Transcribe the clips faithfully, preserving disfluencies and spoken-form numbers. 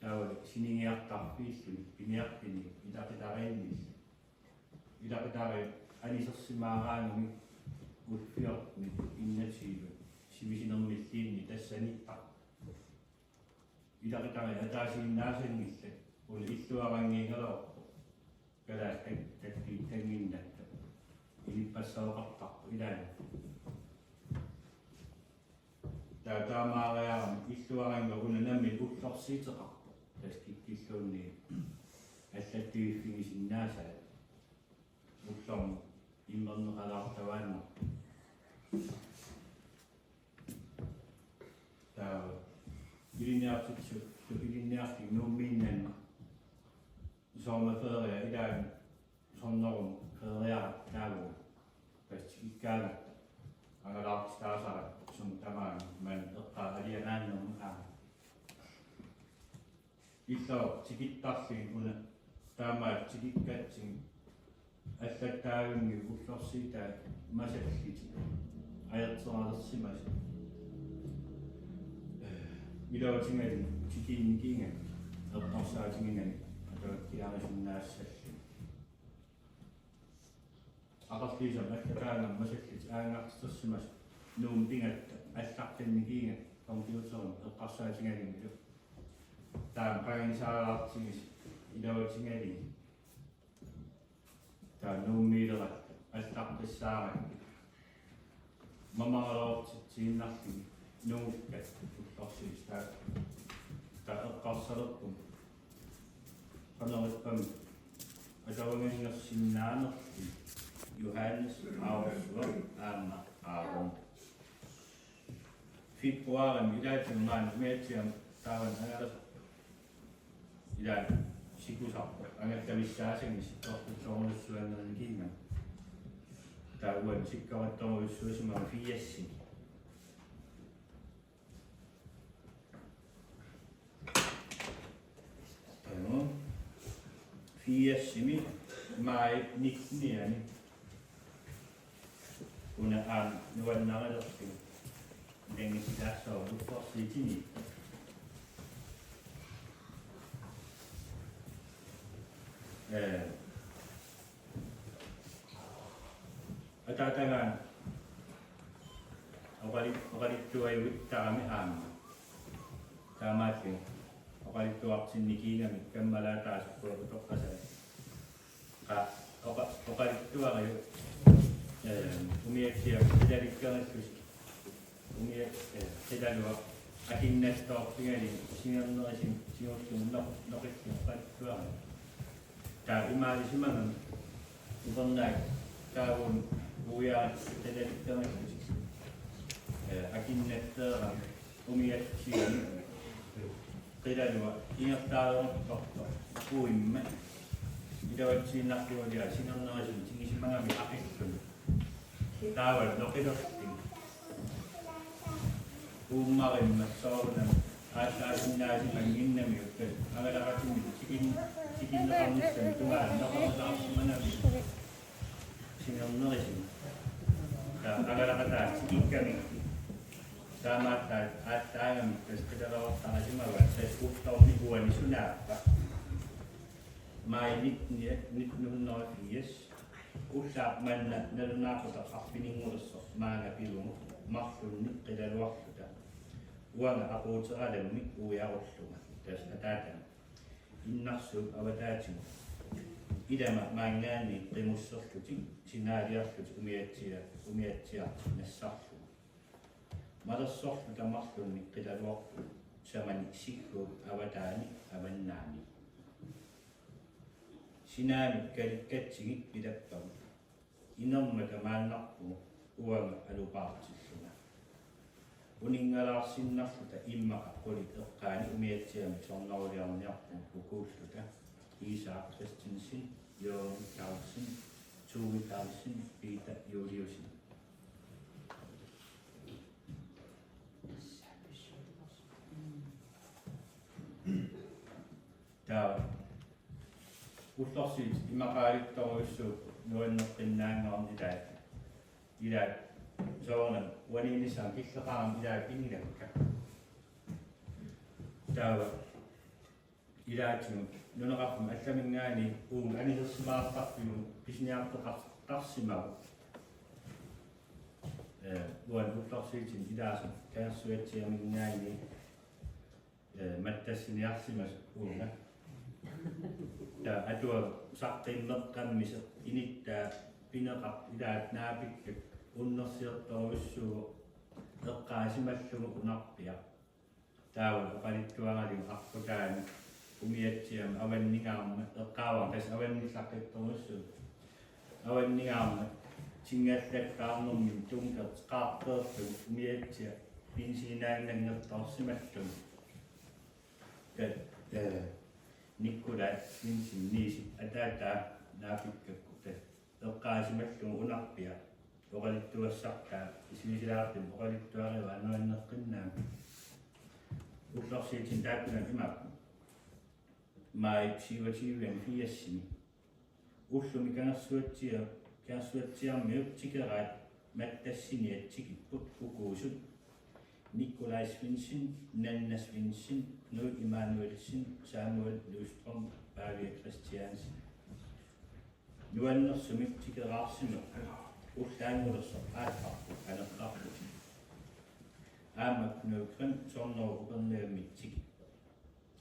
Taavalu sinigiartarfiilluni piniartuni ilaqutariinnillu. Ilaqutariit anisersimaaraangamik ulloq enogtyve sivisunermilluunniit tassaniittarpoq. Ilaqutariit ataasiinnaasanngillat, una illuaranngiigaluarpoq. Kalaallit tak-, takkuutannginnatta. Ilippassaoqartarpoq ilaanni. Taava taamaariarami illuarannguaq una nammineq ullorsiuteqarpoq. Tassa kikkilluunniit allattuiffigisinnaasaat. Ullormut immerneqalaartuaannarpoq. Taava ilinniartitsisut, ilinniartitsisut Nuummiinnannut sommerferie ilaanni soorunami feriaat taavalu. Tassa tikikkaangatta angalaartitaasarat sumut tamaani maani eqqaani alianaannermi aamma. Illoq tikittarlugit una taamaattoq tikikkatsigit allattaavimmik ullorsiutaat masallutik ajorteralersimasut. Iluatigalugu tikinnikuugami eqqarsaatiginani atuakkiarisinnaassallugu. Aqerliisamik allataagami masallutik aanngartitersimasut Nuummut pigatta allartinnikuugami computerimi eqqarsaatigalugulu. Taama qanganisaalaartigisoq iluatigalugu. Taava Nuummiileratta allartissaarakkit. Mamariloortitsiinnarlugit nungukkat ullorsiutaat. Taava eqqarsalerpunga qanoq ippa atuagannaarsinnaanerlugu Johannes Aarsuaq aamma Aaron. Februarimi ilaatigut maani umiatsiami taava angalasarpoq. Ilaa sikusarpoq angallavissaasanngisoq tortuttorujussuannginnami. Taava uani sikkorattorujussuusimavara firsimi. Taava firsimi maj nittenianni. Una aamma nuannarilerlugu. Ilanngussitaassavarput ullorsiutini. Ee, ataatagaani oqali-, oqaluttuajuttaarami aamma. Taamaattumik oqaluttuartinnikuugami kammalaataasukkuagut utoqqasaat. Qa-, oqa-, oqaluttuariuk, ee, umiatsiaq qilalukkarillusi. Umia-, ee, qilaluaq akinnattoorpigalugu singernerisigut tigullugu noq-, noqillugu oqaluttuariuk. Taava imaalisimagami upernaaq taava uiaat qilalukkarillusi. Ee, akinnattoorami umiatsiaq qilaluaq ingerlaaruttortoq uimmat. Iluatsiinnarlugu singernerisigut tigusimagami aqilluni. Taava noqilerlugu. Uummarimmat soorunami aallaasinnaasimanngimmat ukkasi angalaqatimik tikin-, tikinneqarnissamik tungaanut noqerutaarsimagami. Singernerisigut. Taava angalaqataat tikikkami. Taamaattaaq aallaagamik tassa qilaluartarisimavaat tassa ullormi uani sunaappa. Maj nitten, nitten hundrede og firs. Ullaaq manna nalunaaqutaq arfininngulersoq maanga pivunga marlunnik qilaluarluta. Uanga aquuteralammik uiarullunga. Tassa ataatama. Innarsuup avataatigut. Ilama maanngaanniit qimusserlutik, sinaaliarlutik umiatsia-, umiatsiartik nassarlugit. Malersorluta marlunnik qilaluarput, samani sigguup avataani avannaani. Sinaamik kalikkatsigik pilappagut. Inermata maannarpugut uanga alupaartillunga. Uninngalaarsinnarluta immaqa qulit eqqaani umiatsiamik sorneruliarniarpugut ukuulluta Isak Christensen, Jørgen Carlsen, Tove Carlsen, Peter Juliussen. Taava ullorsiutit imaqaalittorujussuupput nuanneqqinnaanngornilaat. Ilaat soorunami uaniinnissaq killeqarami ilaat pinngilakka. Taava Ilaatigut nunaqarfimmi allaminngaanniit uunga anisersimaartarfigut pisiniarfeqartarsimavoq. Ee, uani ullorsiutini ilaasa kangersuatsiaminngaanniit, ee, mattassiniarsimasoq uunga. Taava atuagaq saqqummeqqammisoq inittaa pineqartoq ilaat naapikkakku unnersiortorujussuuvoq eqqaasimallugu unarpiaq. Taava oqaluttuaralugu aqqutaani umiatsiamik avanningaarmat eqqaavara, tassa avannillaqqittorujussuuvoq. Avanningaarmat tingallattaarnermini tunkeq qaarpeerlugu umiatsiaq pinsiinaannanngortoorsimallugu. Tat-, ee, Nikolai Svendsen Nielsip ataataa naapikkakku tassa eqqaasimallugu unarpiaq oqaluttuassartaa isigilaartumik oqaluttuarivaa nuanneqqinnaaq. Ullorsiutini taakkunani imaappoq. Maj syvogtyve firsimi. Ullumi kangersuatsia-, kangersuatsiarmiut tikeraat mattassiniat tikipput ukuusut: Nikolaj Svendsen, Nanna Svendsen, Knud Immanuelsen, Samuel Lystrøm, Pavia Christiansen. Nuannersumik tikeraarsimapput, ullaanngulersoq aallarput anerlarput. Aamma Knud Grimm Sonnerup Upernavimmi tikippoq.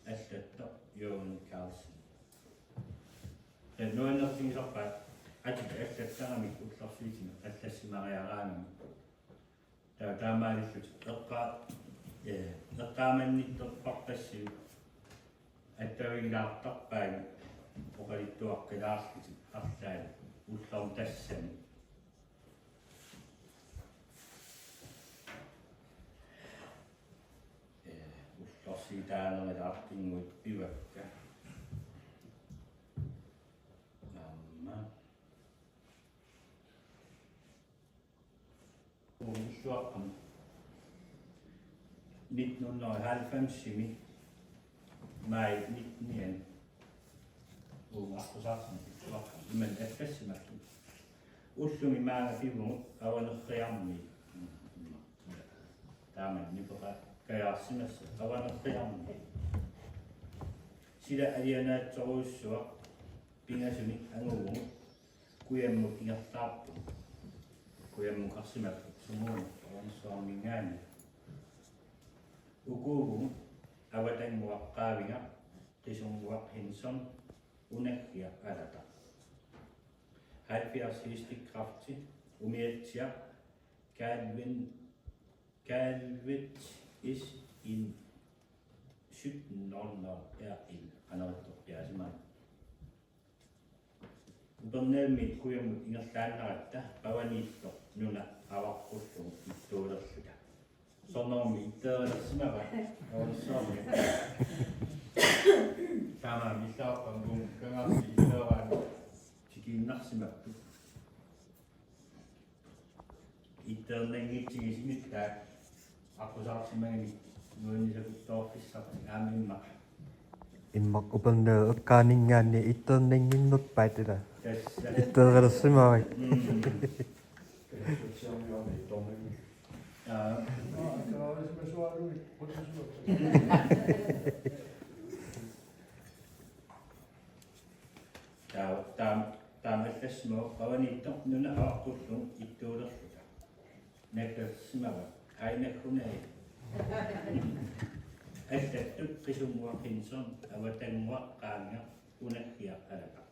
Allattoq Jørgen Carlsen. Ee, nuannertigisarpaat atit allattaramik ullorsiutini allassimariaraangami. Taava taamaalillutik eqqa-, ee, eqqaamannittorparpassuit attavigilaartarpaat oqaluttuaqqilaarlutik arlaat ullormi tassani. Ee, ullorsiutaanerulaartinnguit pivakka. Aamma. Uunga illuaqqamik. Nitten hundrede og halvfemsimi maj nitten-iani. Uunga aqqusaartumik illuaqqamik. Imannak allassimapput. Ullumi maanga pivugut Avanerriarmiit. Taamani nipeqajaarsimassooq Avanerriarmiit. Sila alianaatsorujussuaq pingasunik anguvugut. Kujammut ingerlaarpugut. Kujammukarsimapput sumuunersoq Avanersuarminngaanniit. Ukuuvugut Avatannguaq Qaavingaq, Qisunnguaq Henson, Unaggiaq Alataq. Halvfjerds hestekræfter, umiatsiaq Calvin, Calvet S I sytten nul nul R L, qanortoq piaasimaarpa. Upernavimmi kujammut ingerlaannaratta pavaniittoq nuna avaqqullugu ittuulerluta. Sonnerummi itteeralersimavaat, Avanersuarmi. Taamaammat illuaqqamut kangaarsi itteeraanni tikiinnarsimapput. Itteernanngitsigit inuttaat aqqusaarsimagamik nuannisakuttoorfissartik aamma immaqa. Immaqa Upernaviup eqqaaninngaanniit itteernannginnerpaat ila. Tassa. Itteeralersimavai. Mm. Aa. Taava, taam-, taama allassimavoq pavaniittoq nuna avaqqullugu ittuulerluta. Nakkarsimavaat. Aina Kunai. Allattut Qisunnguaq Henson, Avatannguaq Qaavingaq, Unaggiaq Alataq.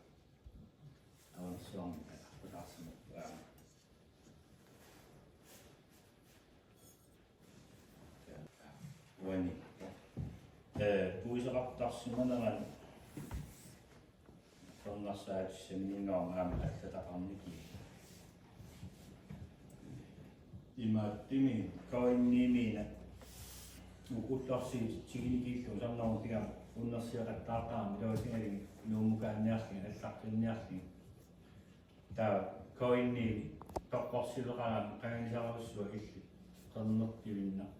Avanersuarmi aqqusaarsimapput aamma. Uani. Ee, puiseqartarsimanerani. Tornarsaatissaminunngornermi allataqarnikuuvoq. Imaattumik K N I-miina uku ullorsiutit tiginikuullugu Sonnerup pigama unnersioqattaartarami iluatigalugit Nuummukaanniarlugit allaqqinniarlugit. Taava K N I-mi toqqorsiveqarami qanganisarujussuaq illit qernertivinnaq.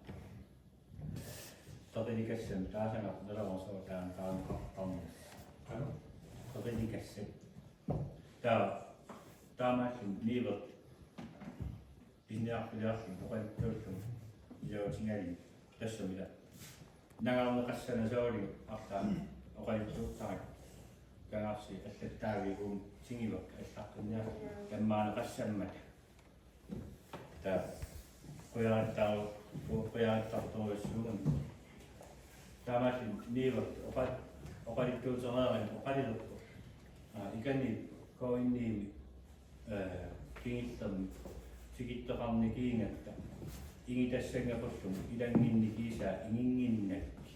Qeqilikassamik taasanngorpoq nalorngusoq taanna taanna qartarnis. Qeqilikassamik. Taava taamaalluni niiver pisiniarfiliarluni oqaluttuullugu iluatigalugit tassami ila. Nangaarneqassanasoorluni arlaat. Oqaluttuarisarput. Kangaarsi allattaavi uum tigivakka allaqqinniarlugu tammaaneqassammata. Taava qujarittar-, qujarittartorujussuuvoq. Taamaalilluni niuertut oqa-, oqaluttuutereeraanni oqalulerpoq. Aa, ikani K N I-mi, ee, kingullermi tikittoqarnikigatta ingitassanngorlugu ilannginnikisaa inginnginnakkit.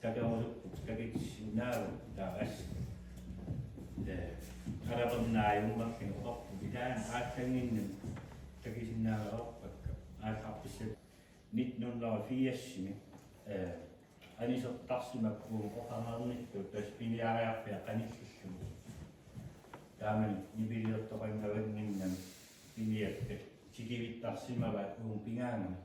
Takerusukkut takutissinnaavagut taava assut. Ee, qalapernaajummallin oqarput ilaanni aallannginnami takusinnaavarpakka aallartissat nitten hundrede og firsimi, ee, anisertarsimapput oqarnittut tassa piniariarfiat qanillillugu. Taamani nipiliortoqanngavannginnami piniakkat tikivittarsimavaat uuma pingaangama.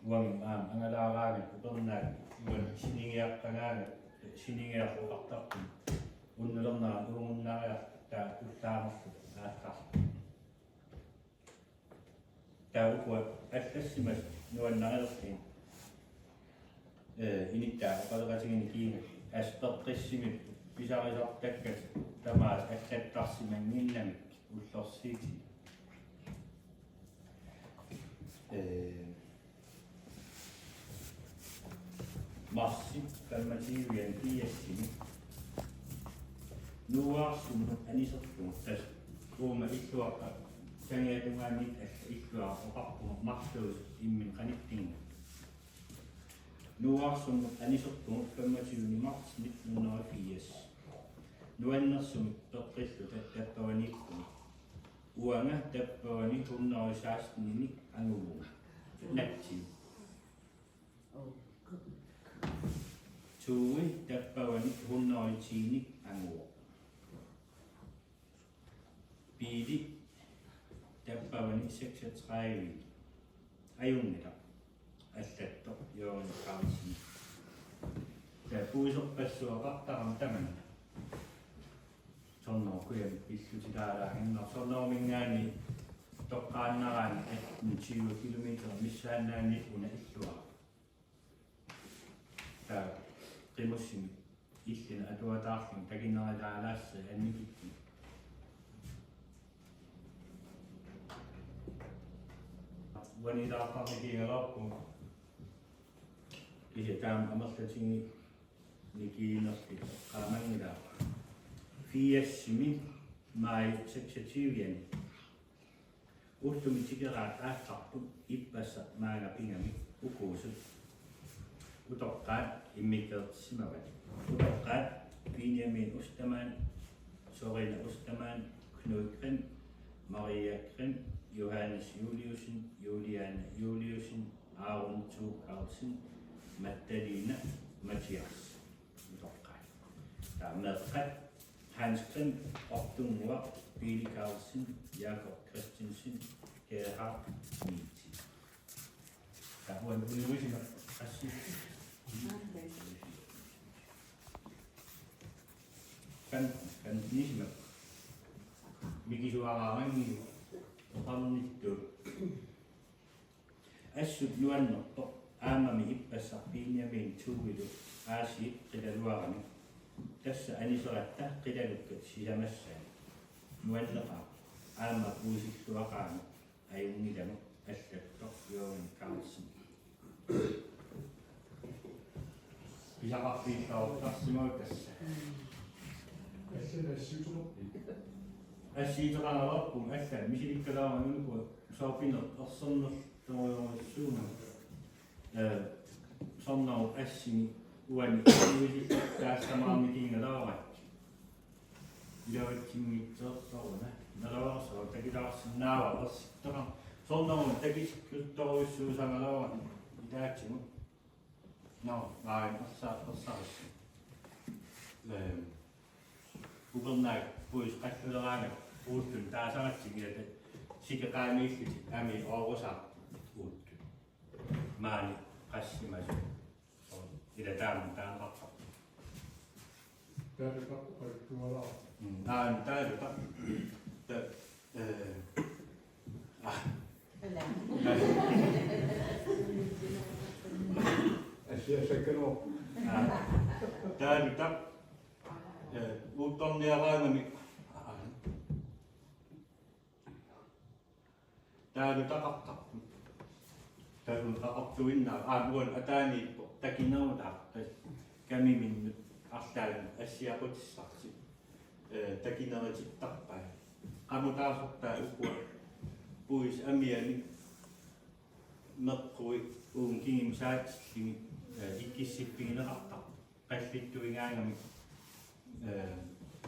Uangalu aamma angalaaraangakkit upernaat uani sinigiaqqagaangakkit sinigiarluartarput unnulernerani uungunnariarluta taava tullaanerluta aallarluta. Taava ukua allassimasut nuannarilerlugit, ee, inuttaa oqaloqatigiinni kiinga asperqissimik pisarisartakkat tamaasa allattarsimannginnamik ullorsiutit. Ee, marsi femogtyve-ani firsimi. Nuuarsunnut aniserpugut tassa uuma illuaqqap sangiatungaaniit alla illuaraq oqarpugut marluusut imminut qanittunnguupput. Nuuarsunnut aniserpugut femogtyvende marts nitten hundrede og firs. Nuannersumik peqqilluta tappavaniippugut. Uanga tappavani hundrede seksten-inik anguvunga. Natsi. Tue tappavani hundrede ti-nik anguvoq. Pele tappavani seksogtredive. Ajunngilaq. Allattoq Jørgen Carlsen. Taava puiserpassuaqartarami tamanna. Soorunami kujamik pillutilaarlaaginnarpoq. Soorunaminngaanniit toqqaannaraanni atten tyve kilometer missaannaanniit una illuaraq. Taava qimussimik illini atuataarluni takinerulaarlaassai annikitsunik. Uanilaartarnikigaluarpugut. Kisianni taama amerlatiginnikiinerpit eqqaamanngilara. Firsimi maj seksogtyve-ani. Ullumi tikeraat aallarput ippassaq maanga pigami ukuusut. Utoqqaat immikkoortissimavaat. Utoqqaat Benjamin Ostermann, Sorina Ostermann, Knud Grimm, Maria Grimm, Johannes Juliussen, Juliane Juliussen, Aaron Thue Carlsen, Magdalena Mathias. Utoqqaat. Taava meeqqat Hans Grimm, Ortunnguaq, Pele Carlsen, Jakob Christensen, Gerhard Nielsen. Taava uani unnuisimapput assi. Kan, kan nisimapput. Mikisuaraanngilaq oqarnittut. Assut nuannerpoq aammami ippassaq Benjamin Thuelu Aasiit qilaluarami. Tassa aniseratta qilalukkat sisamassaat. Nuanneqaaq aamma puisilluaqaangat ajunngilagut allattoq Jørgen Carlsen. Pisaqarfiilluartarsimavoq tassa. Allat assiuteqarpit? Assiuteqaraluarpugut allat misilikkalaarama uku soorpineq ersernertorujorujussuuvoq. Ee, soorunami assini uani uisilluta taassamaarnikiigalaarakku. Ilavatsinngitsoortoruna. Naluara sooq takulaarsinnaavara ersittoqarpoq. Soorunami takutikkutorujussuusaralaarama ilaatigut. Nå, nej, og så, og så. Øhm, upernaaq puisit qalluleraangat uattut taasaratsigu ilaa sikeqaamiillutik amii oorusaq uattut. Maani qassimasut. Ilaa taama taanqartarpoq. Taanna oqaluttualaarpoq. Mm, taanna, taanna. Ta-, eh, ah. Ala. Ja, så kan du. Aa, taalutaq, eh, uuttorniaraangamik, aa, taalutaqartarput. Taalutaqartuinnaat, aa, uani ataaniippoq takinerulaartoq, tassa kamiminnut arlaannut assiaqutissarsi, eh, takineritittarpai. Qamutaasortaa ukua puisit amianik meqqui uunga kingumut saatillugit, eh, ikkissippigineqartarput. Qallittuigaangamik, eh,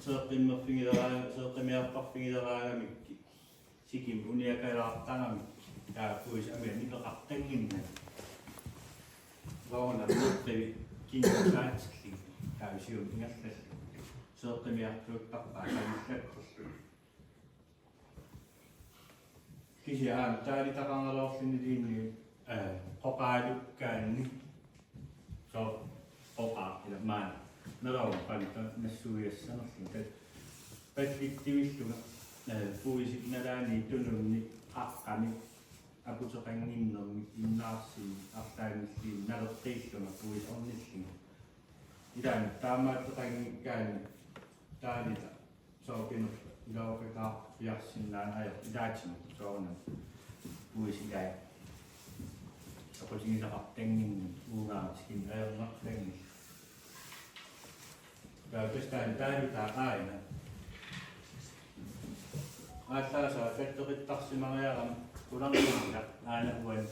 seeqqimmerfigileraanga-, seeqqimiartarfigileraangamikkit sikimik uniakalaartaramikkit, taava puisit amianik nipeqartannginnagit. Soorunami meqqivit kingumut saatillugit, taava siumut ingerlallugu seeqqimiartuuttarpai sanillakkullu. Kisianni aamma taalitaqarngaluarluni liinni, eh, qoqaalukkaanni soorlu qoqaa ila maani. Nalorpani ta-, nassuiassanerluni tat-, pallitsivillunga, eh, puisit nalaani tununni qaqqani aputeqannginnermi innaarsimmi arlaannilluunniit naleqqiillunga puisit ornillunga. Ilaanni taamaattoqanngikkaanni taalitaq sooq pinerpoq, ilaqutariaqarpiarsinnaaneq ajorpoq ilaatigut soorunami puisit ilaat. Soqutigisaqartannginneq uunga tikinneq ajornartanngilaq. Taava tassa taanna taalutaq aajuna. Aallaasa attortarittariaqarama qularnanngilaq aana uani.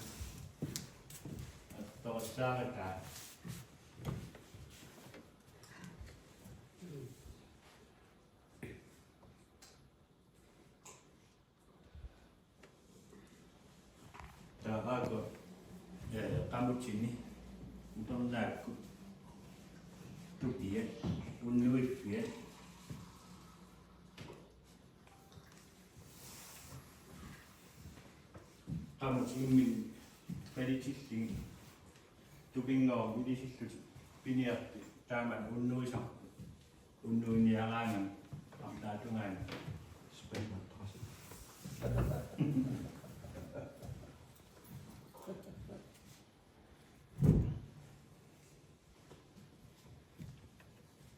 Attorissaarit taava. Taava aajuku, eh, qamutini utornaakkut tupiat, unnuiffiat, qamut imminnut palitillugit tupinnguamik ilisillutik piniartut taamani unnuisarput. Unnuiniaraangami arlaata tungaanut. Spændmadrasse.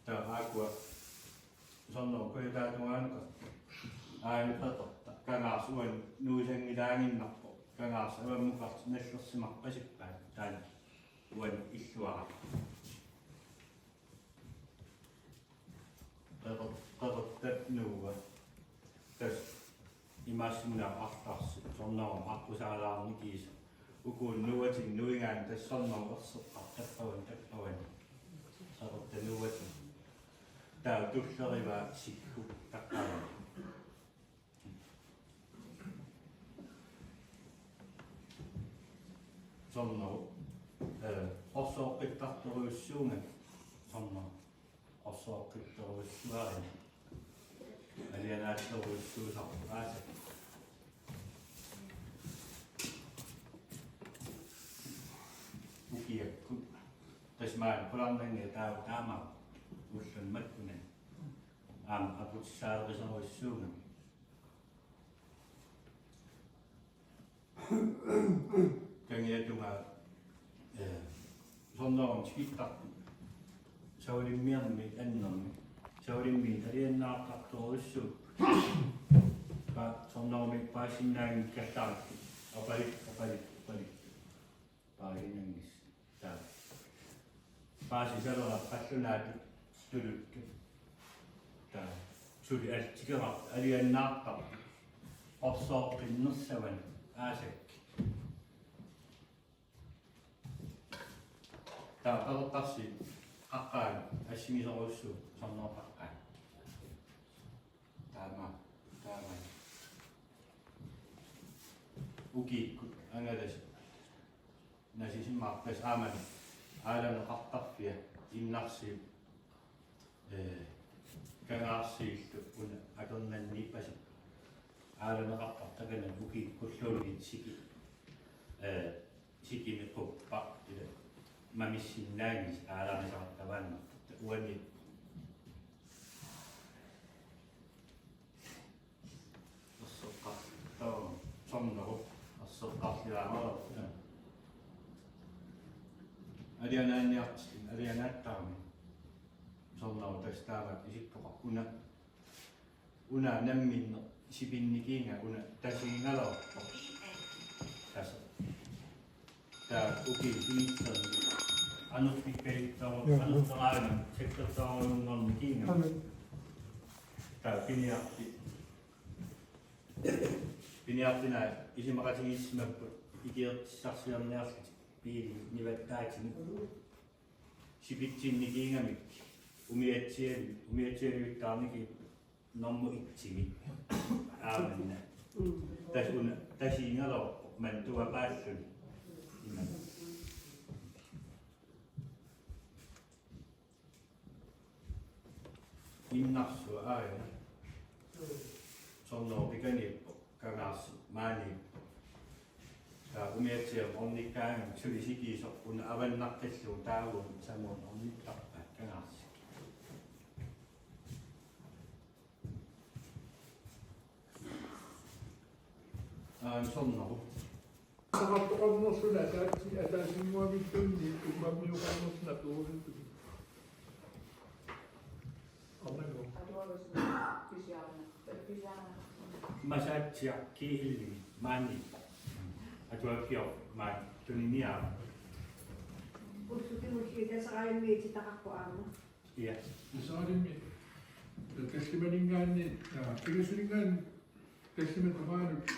Taava aajuku sornerup kujataata tungaanut aana qeqertaq kangaarsuaq nuisanngilaaginnarpoq. Kangaarsuaq avammut nallersimarpasippaat taanna uani illuaraq. Qeqer-, qeqertat nuua. Tassa imaassinnaavoq artarsi sornerup aqqusaalaarnikuusoq. Uku nuuatigut nuigaanni tassa sornerup erseqqaq tappavani, tappavani. Qeqertat nuuatigut. Taava tullerivaat sikkut tappavani. Sornerup, eh, qorsooqqittartorujussuugami sornerup. Qorsooqqittorujussuarina. Alianaatsorujussuusarpoq aasaq. Ukiakkut. Tassa maani qularnanngilaq taava taamaappoq ulluni makkunani. Aamma aputissaaleqisorujussuugami. Kangiatungaa, eh, sornerumut tikittartut. Savalimmiormiit annermik. Savalimmiit alianaatsorujussuupput. Pa-, sornerumik paasinnaanngikkallaartut. Apalik, apalik, apalik. Paasinnaanngis-. Taava. Paasisaleraat qallunaatut tuluttut. Taava. Suli altikera alianaatsortartut. Qorsooqqinnersavani aasakkut. Taava qeqertarsi qaqqaani assigisorujussuuvoq sornerup qaqqaani. Taama, taama. Ukiukkut angalasut nasisimaarput aamma aalaneqartarfia innarsiut, eh, kangaarsuillu una akornanniippasippoq. Aalaneqartartut takanani ukiukkulluunniit sikit, eh, sikimik quppaq ila mamissinnaanngilaq aalanisartavaannartut uani. Erseqqar-, taava sornerup erseqqarliaarnerata. Alianaanniartigu, alianaattarami. Sornaru tassa taava isikkoqarpoq una, una namminneq sipinnikiinnga una tasiingaluarpoq. Tassa. Taava ukiut inissaat anerfikkajuttoq, Joo. anerferaangat sakkortoorunngornikiinnga. Amen. Taava piniarti-, piniartinaa isumaqatigiissimapput ikiortissarsiorniarlutik biili nivattaatinik. Sipitsinnikiigamik umiatsial-, umiatsialiuttaarnikiipput normu etsimi. Aamanna. Tassa una tasiingaluarpoq mantuapaalluni. Ima. Innarsuaq aajuna. Sornaru pikaniippoq, Kangaarsi maaniippoq. Taava umiatsiaq ornikkaangamik suli sikiisoq una avannaqqillugu taava samuun ornittarpaat Kangaarsi. Aana sornaru. Saqartoqarnerluni ataatsi-, ataasinnguamilluunniit uummammioqarnerluni aperusuttumi. Arnanngua. Masaatsiaq kiilli maani. Atuakkiormat tuniniaavoq. Ullukiulli Kateraalimmiititaqarpoq aamma. Ja. Isaalimmi tallimaninngaanniit, ja, pingasuninngaanniit tallimat tamaanut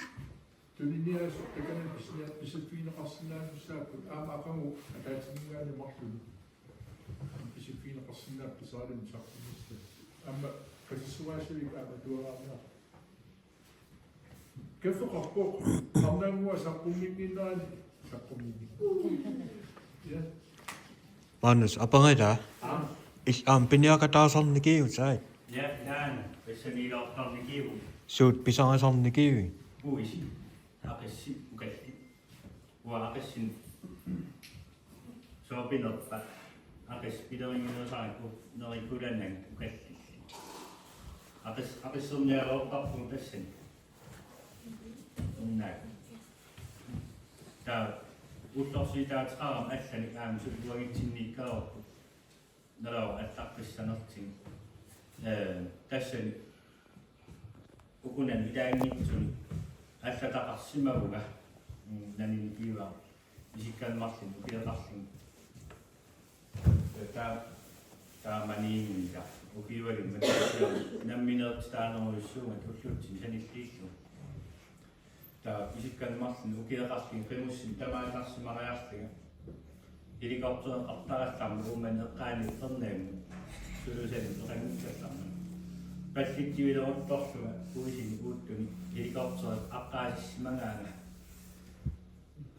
tuniniaasoq takanna pisinia-, pisiffigineqarsinnaasussaapput aamma aqagu ataatsiminngaanniit marlunnik. Aamma pisiffigineqarsinnaapput Kateraalimmi saqqummersitami. Aamma katersugaasivik aamma tuaraarnaa. Kaffeqarpoq, arnanngua saqqumminnginnerani, saqqumminngi-. Ja. Magnus, aperila. Aa? Illit aamma piniaqataasarnikiuit, sai? Ja, ilaana, tassaniilaartarnikiuvoq. Suut pisarisarnikiuit? Puisi. Aqissi, ukalli. Uanga aqissin. Sooq pinerpa? Aqissi pilerinngisarakku, nerikulannang ukalli. Aqis-, aqissernialerparput tassani. Unnaaq. Taava ullorsiutaateqarami allanik aamma suli uagutsinniikkaluarput. Naluara allaqqissanertigut. Ee, tassani ukunani ilaanngitsuni allataqarsimavunga, mm, naninikkiua isikkammarluni ukioqarluni. Ee, taa-, taamaniinngilara ukiualimma taassiorn nammineertitaanerujussuunga ullutsinni sanilliullugu. Taava isikkammarluni ukioqarluni qimussinni tamaannarsimariarlunga. Helikoptereqartarallarmat Uummannap eqqaani Qernammut sulusanut eqanngikkallarmat. Pallitsivileruttorlunga puisini uuttunni helikopteri aqqaasissimagaanga.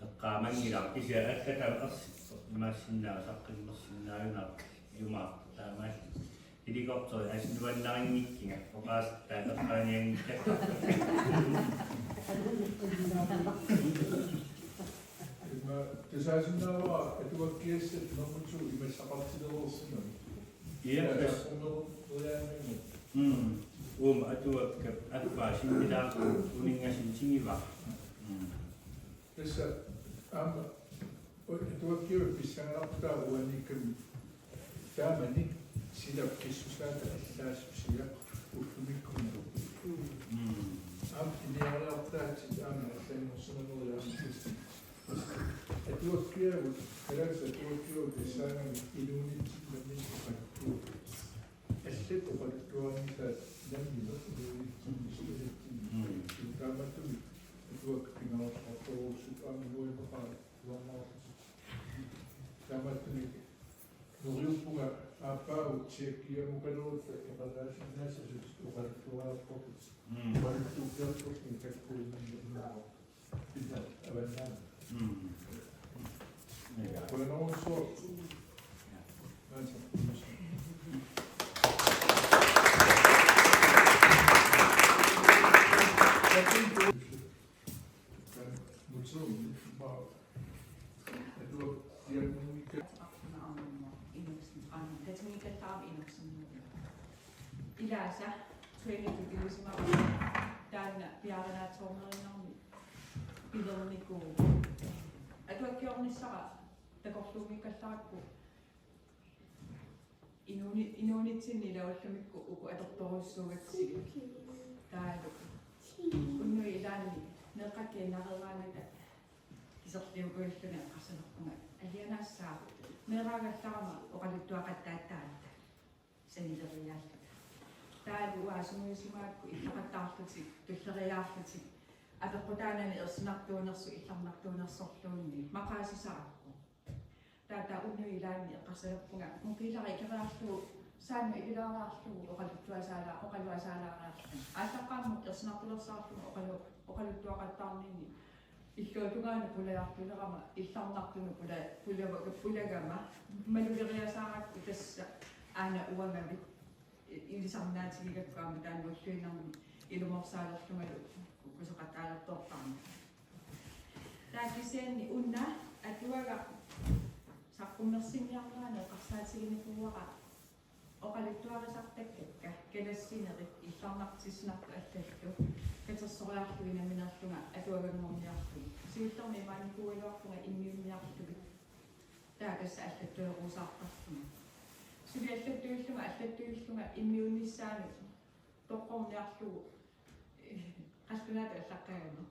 Eqqaamanngilara kisianni allatami ersippoq imaassinnaavoq saqqummersinnaajunarpoq ilumaartoq taamaalilluni. Helikopteri assut nuannarinngikkuma oqaaseq taanna eqqaanianngikkallarpoq. Imma tasaasinnaavara atuakkiassat normutsuu imassaqartilereersimammat. Ja, tas-, saqqummereeriaannarmata. Mm. Uuma atuakkat affaa sinnilaarput uninngasintigivara. Mm. Tassa aamma atuakkiavut pissanganarput taava uaniikkami taamani silap kissusaata allaassusiaq ullumikkumut. Mm. Aamma piniariartaatsit aamma allanngorsimanerit aamma. Atuakkiavut, kalaallisut atuakkiavut tassaagami inuunitsinni namminneq oqaluttuupput. Allat oqaluttuarinngisaat namminneq inuunitsinni suliatsinni. Mm. Taamaattumik atuakkat pingaartoqartorujussuupput aamma nuanneqaat. Taamaattumik neriuppunga aappaagu tjekkiamukalerutta eqalaasinnaassasut oqaluttuariartorput. Mm. Oqaluttuukkiartorluni takkuinnarniarneq. Pinna avannaani. Mm. Ja. Qujanarujussuaq. Ja. Aatsaat. Ilaasa, training ilisimarusukkut taanna piaarinaatsoornerinnarmi pilernikuuvoq. Atuakkiornissara takorluunngikkallarakkit inuuni-, inuunitsinni ilaa ullumikkut uku atortorujussuugatsigit. Taavalu unnuit ilaanni meeqqakka innareeraangata iserliukujullunga eqqarsalerpunga: Alianaassaaq, meeraagallarama oqaluttuaqattaartaarta sanileriaalluta. Taavalu uanga sungiusimagakku illaqattaarlutik, tulleriiaarlutik, apeqqutaanani ersinartuunersut illarnartuunersorluunniit maqaasisarakku. Taava unnuit ilaanni eqqarsalerpunga: Mukiilaq, ikeriarlugu, saanut ikilaariarlugu oqaluttuasaala-, oqaluasaalaariarlunga. Aallaqqaammut ersinartulersaarlunga oqalu-, oqaluttuaqattaarninni illuatungaanut pulajartulerama, illarnartunut pula-, pulava-, pulagama, malugeriasaarakku tassa aana uangavit i-, ilisarnaatigigakku aamma taanna ulluinnarni ilumorsaalerlungalu kukkusoqataalertortarmat. Taava kisianni una atuagaq saqqummersinniarnerani eqqarsaatiginikuuara oqaluttuarisartakkakka kalassinerit illarnartissinartut allallu katersoriarlugit nammineerlunga atuaganngorniarlugit. Siullermik imaannikuugaluarpunga immiunniarlugit. Taava tassa allattueruusaartarlunga. Suli allattuillunga, allattuillunga immiunnissaanut toqqorniarlugu, eh, qallunaatut allaqqagami.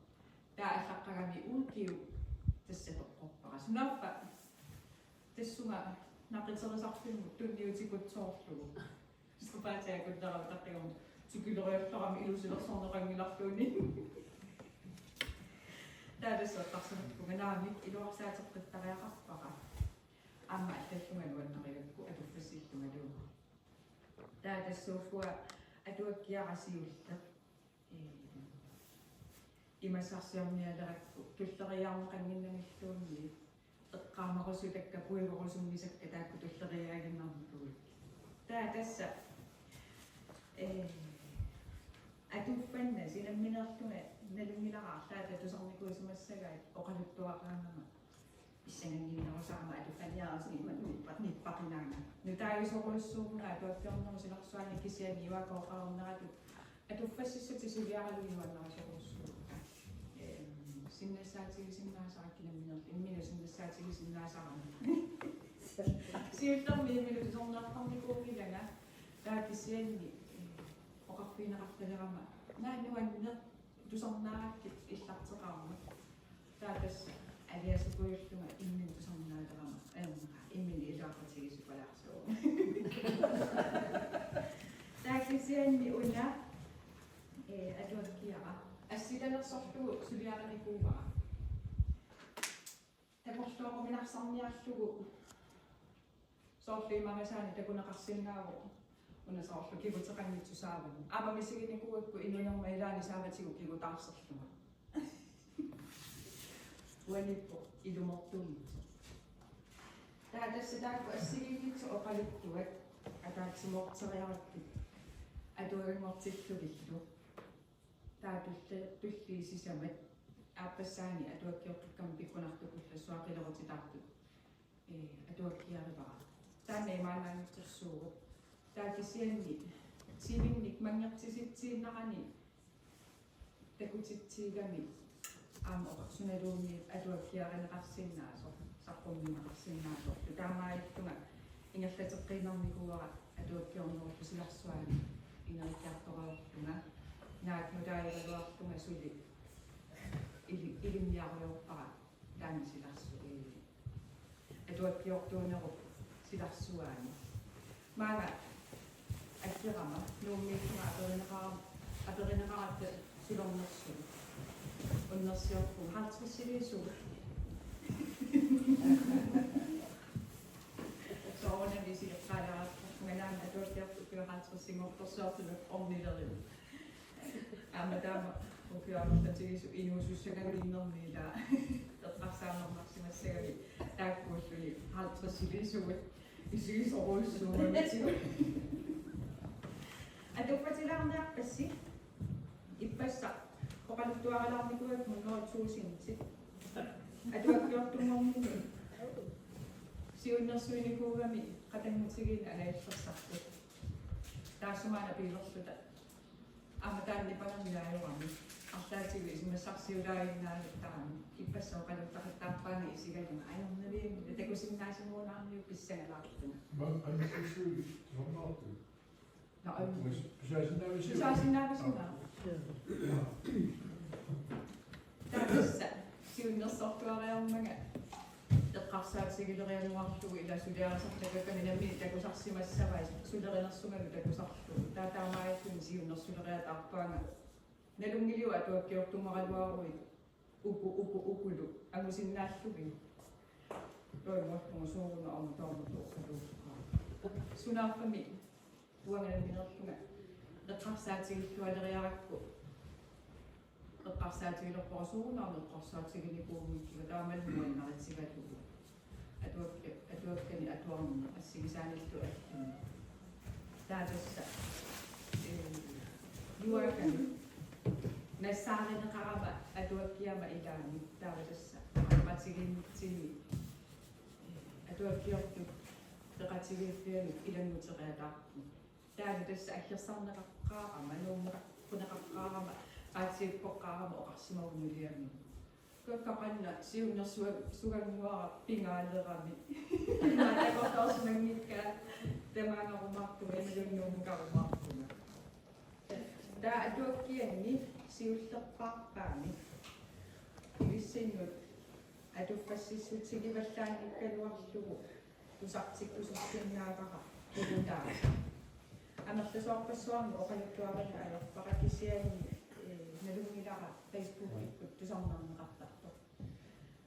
Taava allaqqagami ukiut tassa toqqorpara. Sunaaffa tassunga naqiterisarfimmut tunniutikutsoorlugu. Sapaatip akunnera utaqqigama cykeleriartorama ilusilersorneqanngilarluunniit. Taava tassa eqqarsalerpunga naamik iluarsaateqqittariaqarpara. Aamma allallunga nuannarigakku atuffassillungalu. Taava tassa uagut atuakkiara siulleq. Ee, imassarsiornialerakku tulleriiaarneqannginnamilluunniit eqqaamarusutakka puigorusunngisakka taakku tulleriiaaginnarnikuugakkit. Taava tassa, ee, atuffanna sinammineerlunga nalunngilara arlaata tusarnikuusimassagaat oqaluttuaqaangama. Pissanganniinnerusarama atuffaniarusuni imannak nippa-, nippaqinaanga. Nutaagisorujussuuvunga atuakkiornerup silarsuani kisianni ivaakooqarneratut atuffassissutit suliaralugit nuannarisorujussuuvunga. Ehm, sinnassaatigisinnaasara kinamminerlu imminut sinnassaatigisinnaasarami. Siullermik imminut tusarnaartarnikuunngilanga taava kisianni, eh, oqarfigineqartalerama: Naa nuanneq, tusarnaarakkit illarteqarmat. Taava tassa aliasukujullunga imminut tusarnaalerama ajornaqaaq, imminut iluaqutigisupalaarsuuvoq. Taava kisianni una, eh, atuakkiara assitalersorlugu suliarinikuuara. Takorlooruminarsarniarlugu soorlu imarisaani takuneqarsinnaavoq una soorlu kiguteqanngitsoq saavani. Aamma misiginikuugakku inuunerma ilaani saavatigut kigutaarserlunga. Uaniippoq ilumortuunngitsoq. Taava tassa taakku assigiinngitsut oqaluttuat ataatsimoorteriarakkit atuaganngortillugillu. Taava tulli-, tulliit sisamat aappassaani atuakkiortukkama pikkunartukullassuaqilerutitaartut, ee, atuakkiarivara. Taanna imaannaanngitsorsuuvoq. Taava kisianni timinnik manngertisitsiinnarani takutitsiigami aamma oqa-, sunaluunniit atuakkiarineqarsinnaasoq, saqqummiunneqarsinnaasorlu. Taamaalillunga ingerlateqqiinnarnikuuara atuakkiornerullu silarsuani ineriartorujorlunga. Naak nutaajugaluarlunga suli ili-, ilinniarujoorpara taanna silarsu-, ee, atuakkiortuunerup silarsuani. Maanga akerama Nuummiillunga aperineqara-, aperineqaratta sulornersugut. Unnersiorpunga halvtredsiliisugut. Soorunami isigeqqaalaarpunga naamik atuakkiortut ukiut halvtredsinngortorsiortut ornilerigut. Aamma taama ukiut amerlatigisut inuusussannginnermi ilaa eqqarsaanermarsimassagami taakkuulluni halvtredsiliisugut isigisorujussuugamatigut. Atuffatilaarniarpassi ippassaq oqaluttuarilaarnikuuakka hundrede tusindit. Atuakkiortunngornermi siunnersuinikuugami qatanngutigiinni angallassapput. Taassumaana piilerluta. Aamma taanna nipangerneq ajorami. Arlaatigut isumassarsiulaaginnaaruttaarami. Ippassaq oqaluttaqattaarpaanga isigalunga ajornavianngilaq, takusinnaasimuunaarniuk pissangalaarpunga. Maa, annassissuit tusarnaartut? Naa, am-, Pis-, pisaasinnaavisiuk? Pisaasinnaavisinnaa. Aa. Taava tassa siunnersortuariarmanga eqqarsaatigileriaruarlugu, ila suliarisartagakkami nammineq takusarsimassavai, sulerinersugalu takusarlugu. Taava taamaalilluni siunnersuleriataarpaanga. Nalunngiliuk atuakkiortumaraluaruit uku, uku, ukulu angusinnaallugit? Toimuarpunga sooruna aamma taamatut oqaluuppaa. Sunaaffami uanga nammineerlunga eqqarsaatigillualeriarakku eqqarsaatigilerpara soorunami eqqarsaatiginikuunngikkikka, taamalu nuannaritigalugu. Atuakka-, atuakkani atuarneq assigisaanillu alluni. Taava tassa, ee, nuakani nassaarineqarama atuakkiama ilaanni, taava tassa aamma tigitsinni, ee, atuakkiortut peqatigiiffianut ilannguteriataarput. Taanna tassa aggersarneqaqqaarama, nuummeqarneqaqqaarama, paatsivikkoqqaarama oqarsimagunuliami. Kakkaqanna siunnersuga-, suganguara pingaalerami. Takorloorsimanngikkaa tamaangarumaarpunga imaluunniit nuummeqarumaarpunga. Taava atuakkianni siullerpaarpaami ilissinnut atuffassissutigivallaanngikkaluarlugu tusartikkusussinnaavara pigutaasa. Amerlasoorpassuarnik oqaluttuarina ajorpara, kisianni, ee, nalunngilara Facebookikkut tusarnaarneqartartoq.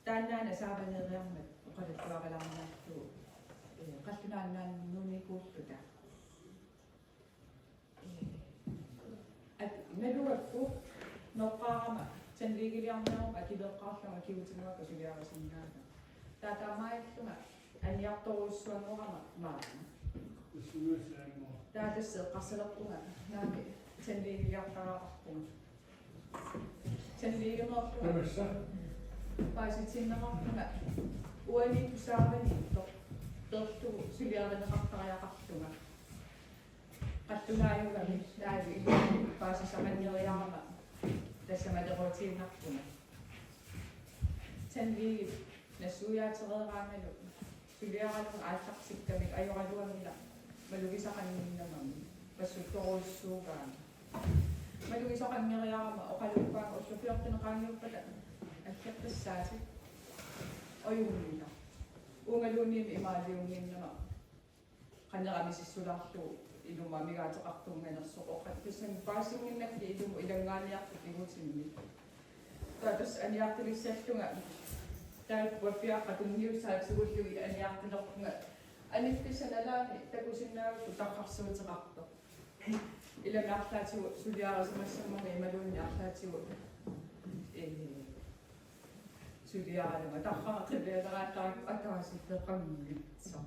Taannaana saavaneeriarmat oqaluttuarilaarniarlugu, ee, qallunaat nuunikuulluta. Ee, at-, nalugakku noqqaarama tandlægeliarnerma akileeqqaarlunga kigutinnguakka suliarisinnaagama. Taava taamaalillunga aniartorujussuanngorama maani. Taava tassa eqqarsalerpunga naamik tandlægeliartariaqarpunga. Tandlægemeerlunga. Tamassa. Paasitinneqarpunga uaniittoq saavaniittoq peerlugu suliarineqartariaqarlunga. Qallunaajugami taava iluani paasisaqanngeriarama tassamalerutiinnarpunga. Tandlægip nassuiaatereeraangalu suliaralunga aallartikkamik ajoraluanngilaq malugisaqannginnamami passuttorujussuugaanga. Malugisaqanngeriarama oqaluppaanga ullut fjorten qaangiuppata aggertassaatit. Ajunngilaq. Uungaluunniimmi imaaliunnginnama qanera misissulaarlugu ilumut amigaateqartunnganersoq oqartussani paasinnginnakkit ilumut ilanngaanniartut kigutinni. Taava tassa aniartulissallunga taava puaffiaqqat tunniussaat sigullugit aniartulerpunga. Aniffissaq nalaani takusinnaagukku tarrarsuuteqartoq. Ilami arlaatigut suliarisimassammagu imaluunniit arlaatigut, ee, suliaralunga tarraqqipialeraallaraakku ataaseq peqanngitsoq.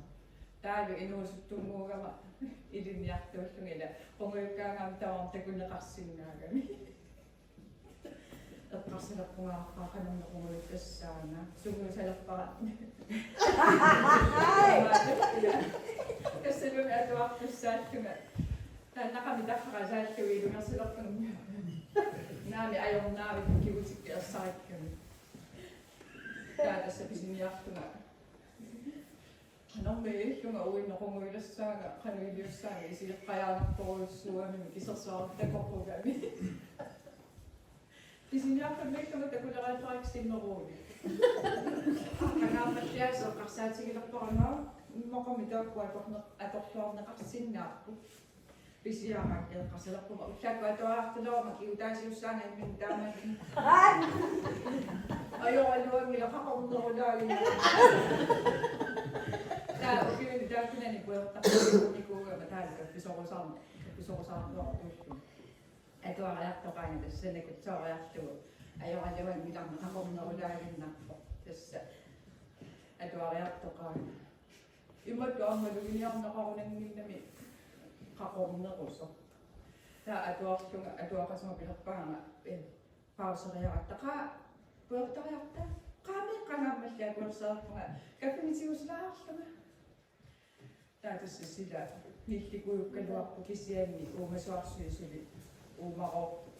Taavalu inuusuttunnguugama ilinniartuullunga ila qungujukkaangama tamarmik takuneqarsinnaagami. Eqqarsalerpunga aappaa qanormi qungujuttassaanga. Sungiusalerpara. Tassalumi atuartussaallunga. Taannaqami tarraqasaallugit ilungersulerpunga. Naamik ajornaavit kigutikka ersarikkami. Taava tassa pisiniarlunga. Qanormi illunga uinnequnguilassaanga, qanoq iliussaanga, isigeqqajaanartorujussuugami, kisersuarutakoqugami. Pisiniarfimmiillunga takulereerpara sinneruuni. Qangaammalliaasut eqqarsaatigilerpara, immaqami taakku atorne-, atorluarneqarsinnaapput. Pisiarakku eqqarsalerpunga ullaakkut atuariartulerama kigutaasiussaanga imminut taamani. Ajoraluanngilaq qaqornerulaagina. Taava ukiuni taakkunani pujortarnikuugama taava kaffisorusaarn-, kaffisorusaarluartuullunga. Atuariartoqaanga tassa nakutsooriarlugu. Ajoraluanngilarmi qaqornerulaaginnarpoq tassa. Atuariartoqaanga. Imatut aamma maluginiarneqarunannginnami qaqornerusoq. Taava atuarlunga, atuaqasunga pilerpaanga, eh, pauseriaratta, qaa, pujortariarta, qaami qangaammalli akuersaarpunga, kaffimik tigusulaarlunga. Taava tassa sila nillikujukkaluarpoq kisianni uumasuarsuit suli uumaroorput.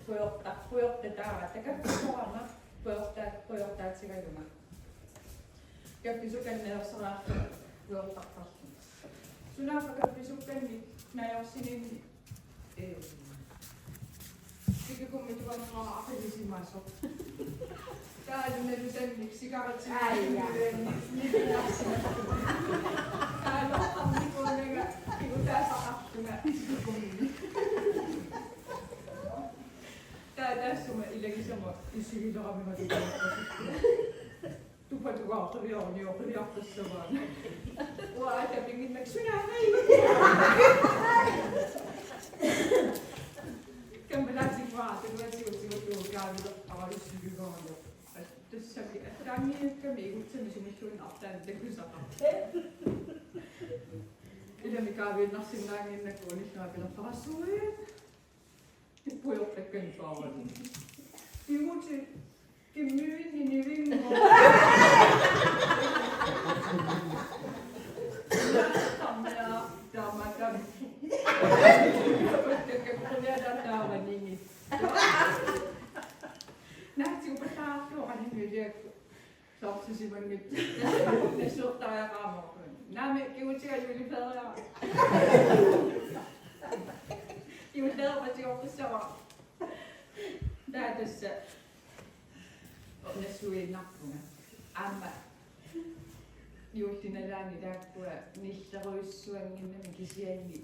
Pujorta, pujorta taava, takakkusorama, pujorta, pujortaatigalunga. Kaffisukkannik najorsareerlunga, pujortartarlunga. Sunaaffa kaffisukkannik najorsininni, ee, tikikummituanngua aqilisimasoq. Taava nalusannik sigaretsimik. Ai, ja. Nipinnarsimasoq. Taava oqarnikuunanga kigutaasaqarlunga tikikummini. Taava taassuma ilagisama isigileramigatigu. Tupatugaartuliorniortuliartassavaa. Uanga tapinnginnakku sunaamai. Kammalaatinngua, takuatigut tigullugu kaavilerpara issigigaanni. Tassami allaanngikkami igutsami sumilluunniit arlaannik takusaqarpoq. Ilami kaaviinnarsinnaannginnakku unillunga pilerpara suit. Pujortakkanik paarani. Igutit kimmivinni nivinngua. Tammia, taamaakkami. Pujortakkanik paarani. Naatsupallaartuuqani miiliakku. Soorlu simanngit. Nassuertariaqarama. Naamik, kigutiga juleferie. Juleferie patigoqqissavara. Taava tassa nassuiinnarpunga. Aamma juulli nalaani taakkua nillerujussuannginnami kisianni,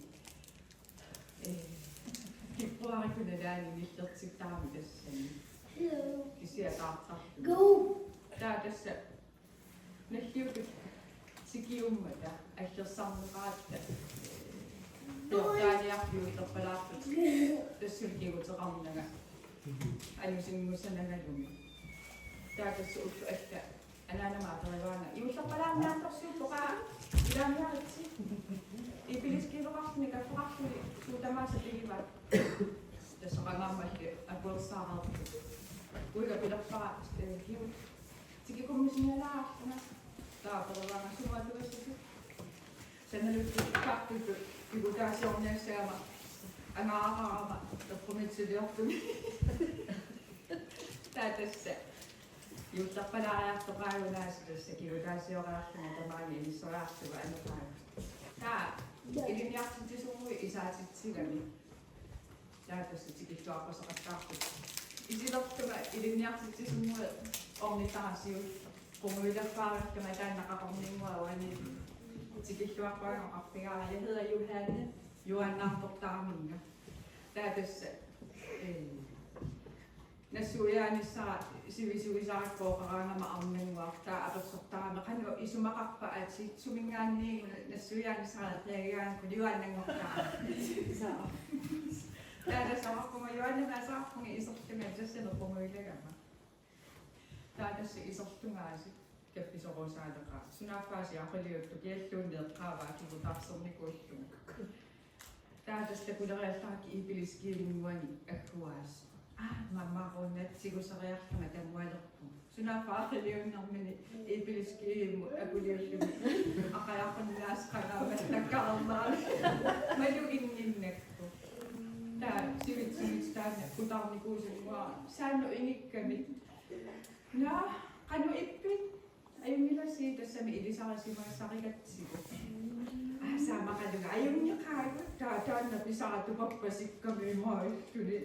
ee, februaarikut nalaani nillertittarami tassani. Kisianni taartarluni. Taava tassa nalliuttut tikiummata allersarneqaratta. Tortaaniarpiu torpalaartut. Tassunga kiguteqarnanga. Anusinngussanangalumi. Taava tassa ullut alla anaanama aperivaanga: Juullerpalaarniartorsiuppoq, qaa ilaanniaritsi? Ibiliskiiveqarluni kaffeqarluni suut tamaasa pigivaat. Tassa qangaammalli akuersaareerput. Uiga pilerpara, ee, kigutsit tikikummisinnalaarlunga. Taava aperivaanga: Sumut atugassasi? Sanaluttut kaffitut kigutaasiorniassagama angaarama eqqumiitsuliortumik. Taava tassa juullerpalaariartoqaagut aasiit, tassa kigutaasioriarlunga tamaani inisseriarlunga aneqaagut. Taava ilinniartitsisunnguit isaatitsigami. Taava tassa tikilluaqqusaqattaarput. Isilertunga ilinniartitsisunnguit ornittarsiuk. Qungujulaffaarlunga taanna qaqorninngua uani tikilluaqquaanga oqarfigaara: Jeg hedder Johanne, Johanne Nordrup Darminger. Taava tassa, ee, nassuiaanissara sivisugisarakku oqaraangama arnannguaq, taava apersortarama: Qanoq isumaqarpa atit, suminngaanniit una nassuiaanissara eqiagigaangakku Johanne Nordrup Darminger. Taava tassa oqarpunga: Johanne, aasaqarpunga iserlunga, tassani qungujulagama. Taava tassa iserlunga aasiit kaffisoruusaaleqaaq. Sunaaffa aasiit aqiliuttoq kialluunniit eqqaavaa kigutaarsernikuullunga. Taava tassa takuleriallarakkit ibiliskiivinnguanik agguaasoq. Aa, mammaaruunnaat tigusariarlunga tamualerpunga. Sunaaffa aqiliunnermini ibiliskiivimmut akuliulluni aqajarput naasaqangaammat takkaarnaa. Maluginnginnakku. Taava sivitsumik taanna kutaarnikuusunngua saannut ingikkami: Naa, qanoq ippit? Ajunngilasi, tassami ilisarisimassarigatsigu. Aa, saamaqalunga: Ajunngeqaagut, taava taanna pisara tupappasikkamik imaalluni.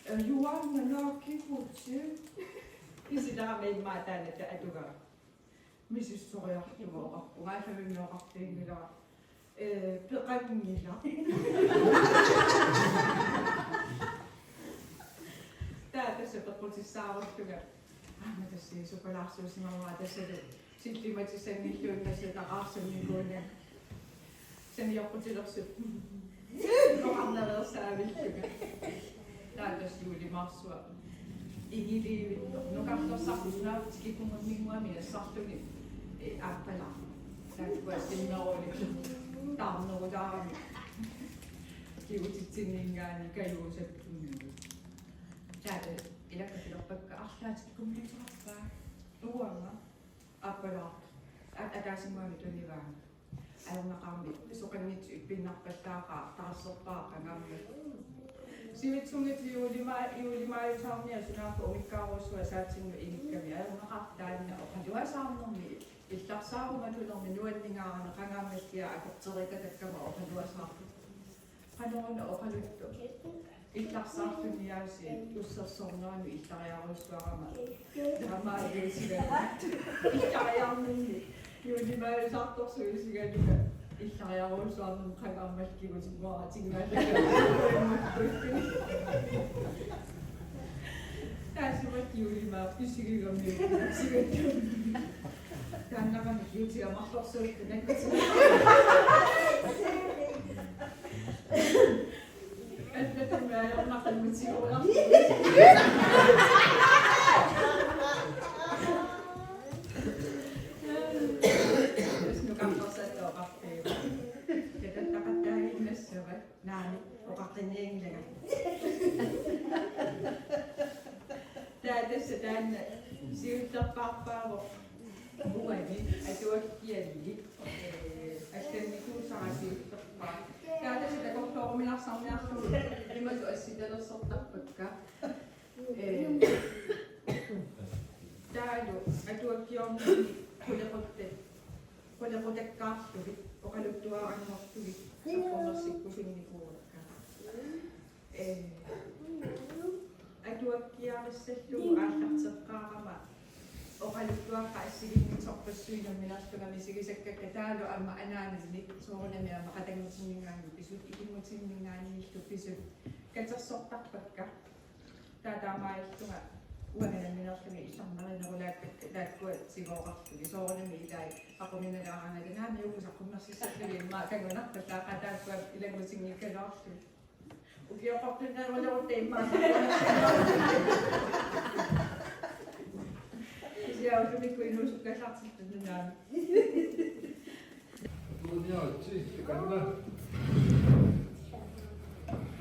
Ee, Johanne, naa kigutsit. Kisianni taama immaqa taanna ta-, atugara. Misissoriarlunga oqarpunga, aallamimmik oqarfiginngilara: Ee, peqanngilaq. Taava tassa peqqutissaarullunga. Aamma tassa supalaarsuusimavara, tassalu sillimatissanngilluinnarsiutaqaarsunnikuunanga. Saniorputilersut. Oqarnereersaavillunga. Taava tassa juulimaarsuaq. Igiliivittoq. Nukarlersarput sunaaffa tikikkunnguamik nassarluni, ee, aappalaartoq. Taakkua sinnerulik. Taarnerulaarami. Kigutitsinninngaanniit kajuusattunngui. Taava ilakka pilerpakka: Arlaat tikikkummiliuteqarpa? Uanga aappalaartoq. At-, ataasinnguamik tunivaanga. Ajornaqaarmi soqanngitsoq ippinnarpallaaqaaq, taarserpaaq qangaammat. Sivitsunngitsut juulima-, juulimaajusaarniat sunaaffa umikkaarujussuaq saatsinnut inikkami ajornaqaaq taanna oqaluasaarnermi illarsaarumalulermi nuanningaarami qangaammallia akorterikatakkama oqaluasaartut. Qanoruna oqaluttoq. Illarsaartuniaasiit ussersorneranut illariarujussuarama. Taamaajuusiga. Illariarninni. Juulimaajusaartorsuusigalunga. Illariarujussuarnut qangaammalli kigutinnguara tigimaallakkaajuulluni. Taassumalu juulimaaq pisigigami. Taannaqami juutiga marlorsuuttut nakkutit. Allatut ajornaqimmat tigularput. Tassa nukartorsattoqarpiuk. Katattaqattaaginnassavat. Naamik, oqaqqinnianngilanga. Taava tassa taanna siullerpaarpaavoq uani atuakkialli, eh, allannikuusara siullerpaaq. Taava tassa takorlooruminarsarniarlugu imatut assitalersortarpakka. Eh, taavalu atuakkiorninni qulequttat, qulequtakkaarlugit, oqaluttuaranngorlugit, saqqummersikkusunnikuuakka. Eh, atuakkiarissallugu aallarteqqaarama oqaluttuaqqat assigiinngitsorpassuit nammineerlunga misigisakkakka taavalu aamma anaananni soorunami aamma qatanngutinninngaanniit pisut, ikinngutinninngaanniillu pisut katersortarpakka. Taava taamaalillunga uanga nammineerlunga illarnarinerulaakkakka taakkua tigooqarlugit soorunami ilai aqunninalaaraangata naamik uku saqqummersissallugit immaqa kangunarput taava taakkua ilanngutinngikkaluarlugit. Ukioqartunnerulerutta immaqa saqqummersinnaallugit. Kisianni ullumikkut inuusukkallartittunut naamik. Tuuniaritsi, takanna.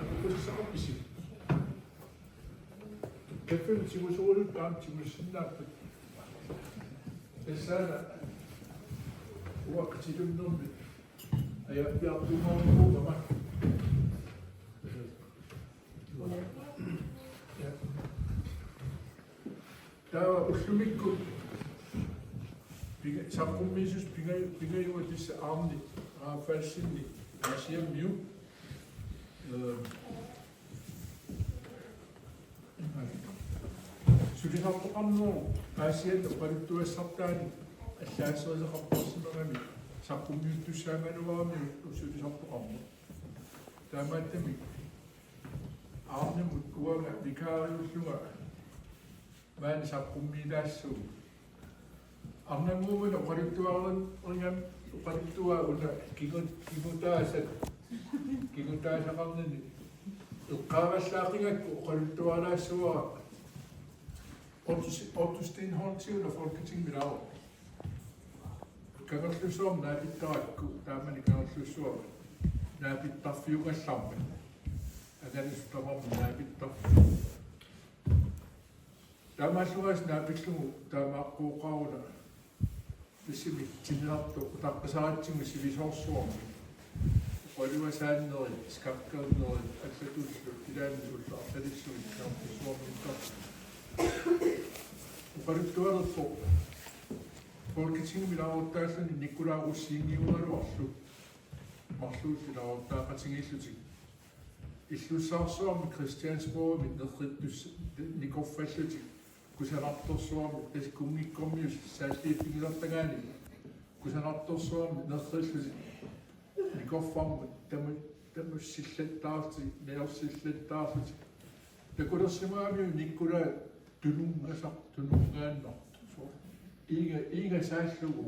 Apeqqutissaqarpisi? Kaffimik tigusuugut aamma tigusinnaapput. Tassaana uanga qitilunnermik ajaappiartuumarumaarama. Taava ullumikkut pinga-, saqqummiisussat pinga-, pingajuat tassa Arne Rafaelsenip Aasiammiut. Ehm, sulisartoqarnerup Aasianni oqaluttuassartaanik allaaserisaqartarsimagami saqqummiuttussaagaluarami sulisartoqarneq. Taamaattumik Arnemut uanga vikaariullunga maani saqqummiilaassaagut. Arnannguumut oqaluttuareerigami, oqaluttuaa una kingu-, kingutaasat, kingutaasaqarnini eqqaagallaaqigakku oqaluttuarilaassavara Otto, Otto Steenholdtiuna Folketingimi ilaasortaq. Kangerlussuarmi naapittarakku, taamani Kangerlussuarmi naapittarfiugallarmat. Analisut tamarmik naapittarfiup. Taamaallungaasiit naapillugu taamaaqqooqaaruna tassami tinneqartoq utaqqisaratsigu sivisoorsuarmi. Oqaluasaannerit, skakkernerit, allatullu ilaanni ullut arlalissuit Kangerlussuarmiittartut. Oqaluttualerpoq Folketingimi ilaasortaalluni Nikolaj Rosingip ugaluarlu marluullu ilaasortaaqatigiillutik. Illussaarsuarmi Christiansborgimi nerrittus-, nikorfallutik kusanartorsuarmi tassa kunngikkormiut saalliiffigisartagaanni kusanartorsuarmi nerrillutik nikorfarmut tamu-, tamussillattaarlutik, najorsillattaarlutik. Takulersimagamiuk Nikolaj tununngasaq, tununngaannartoq. Iiga, iiga saallugu.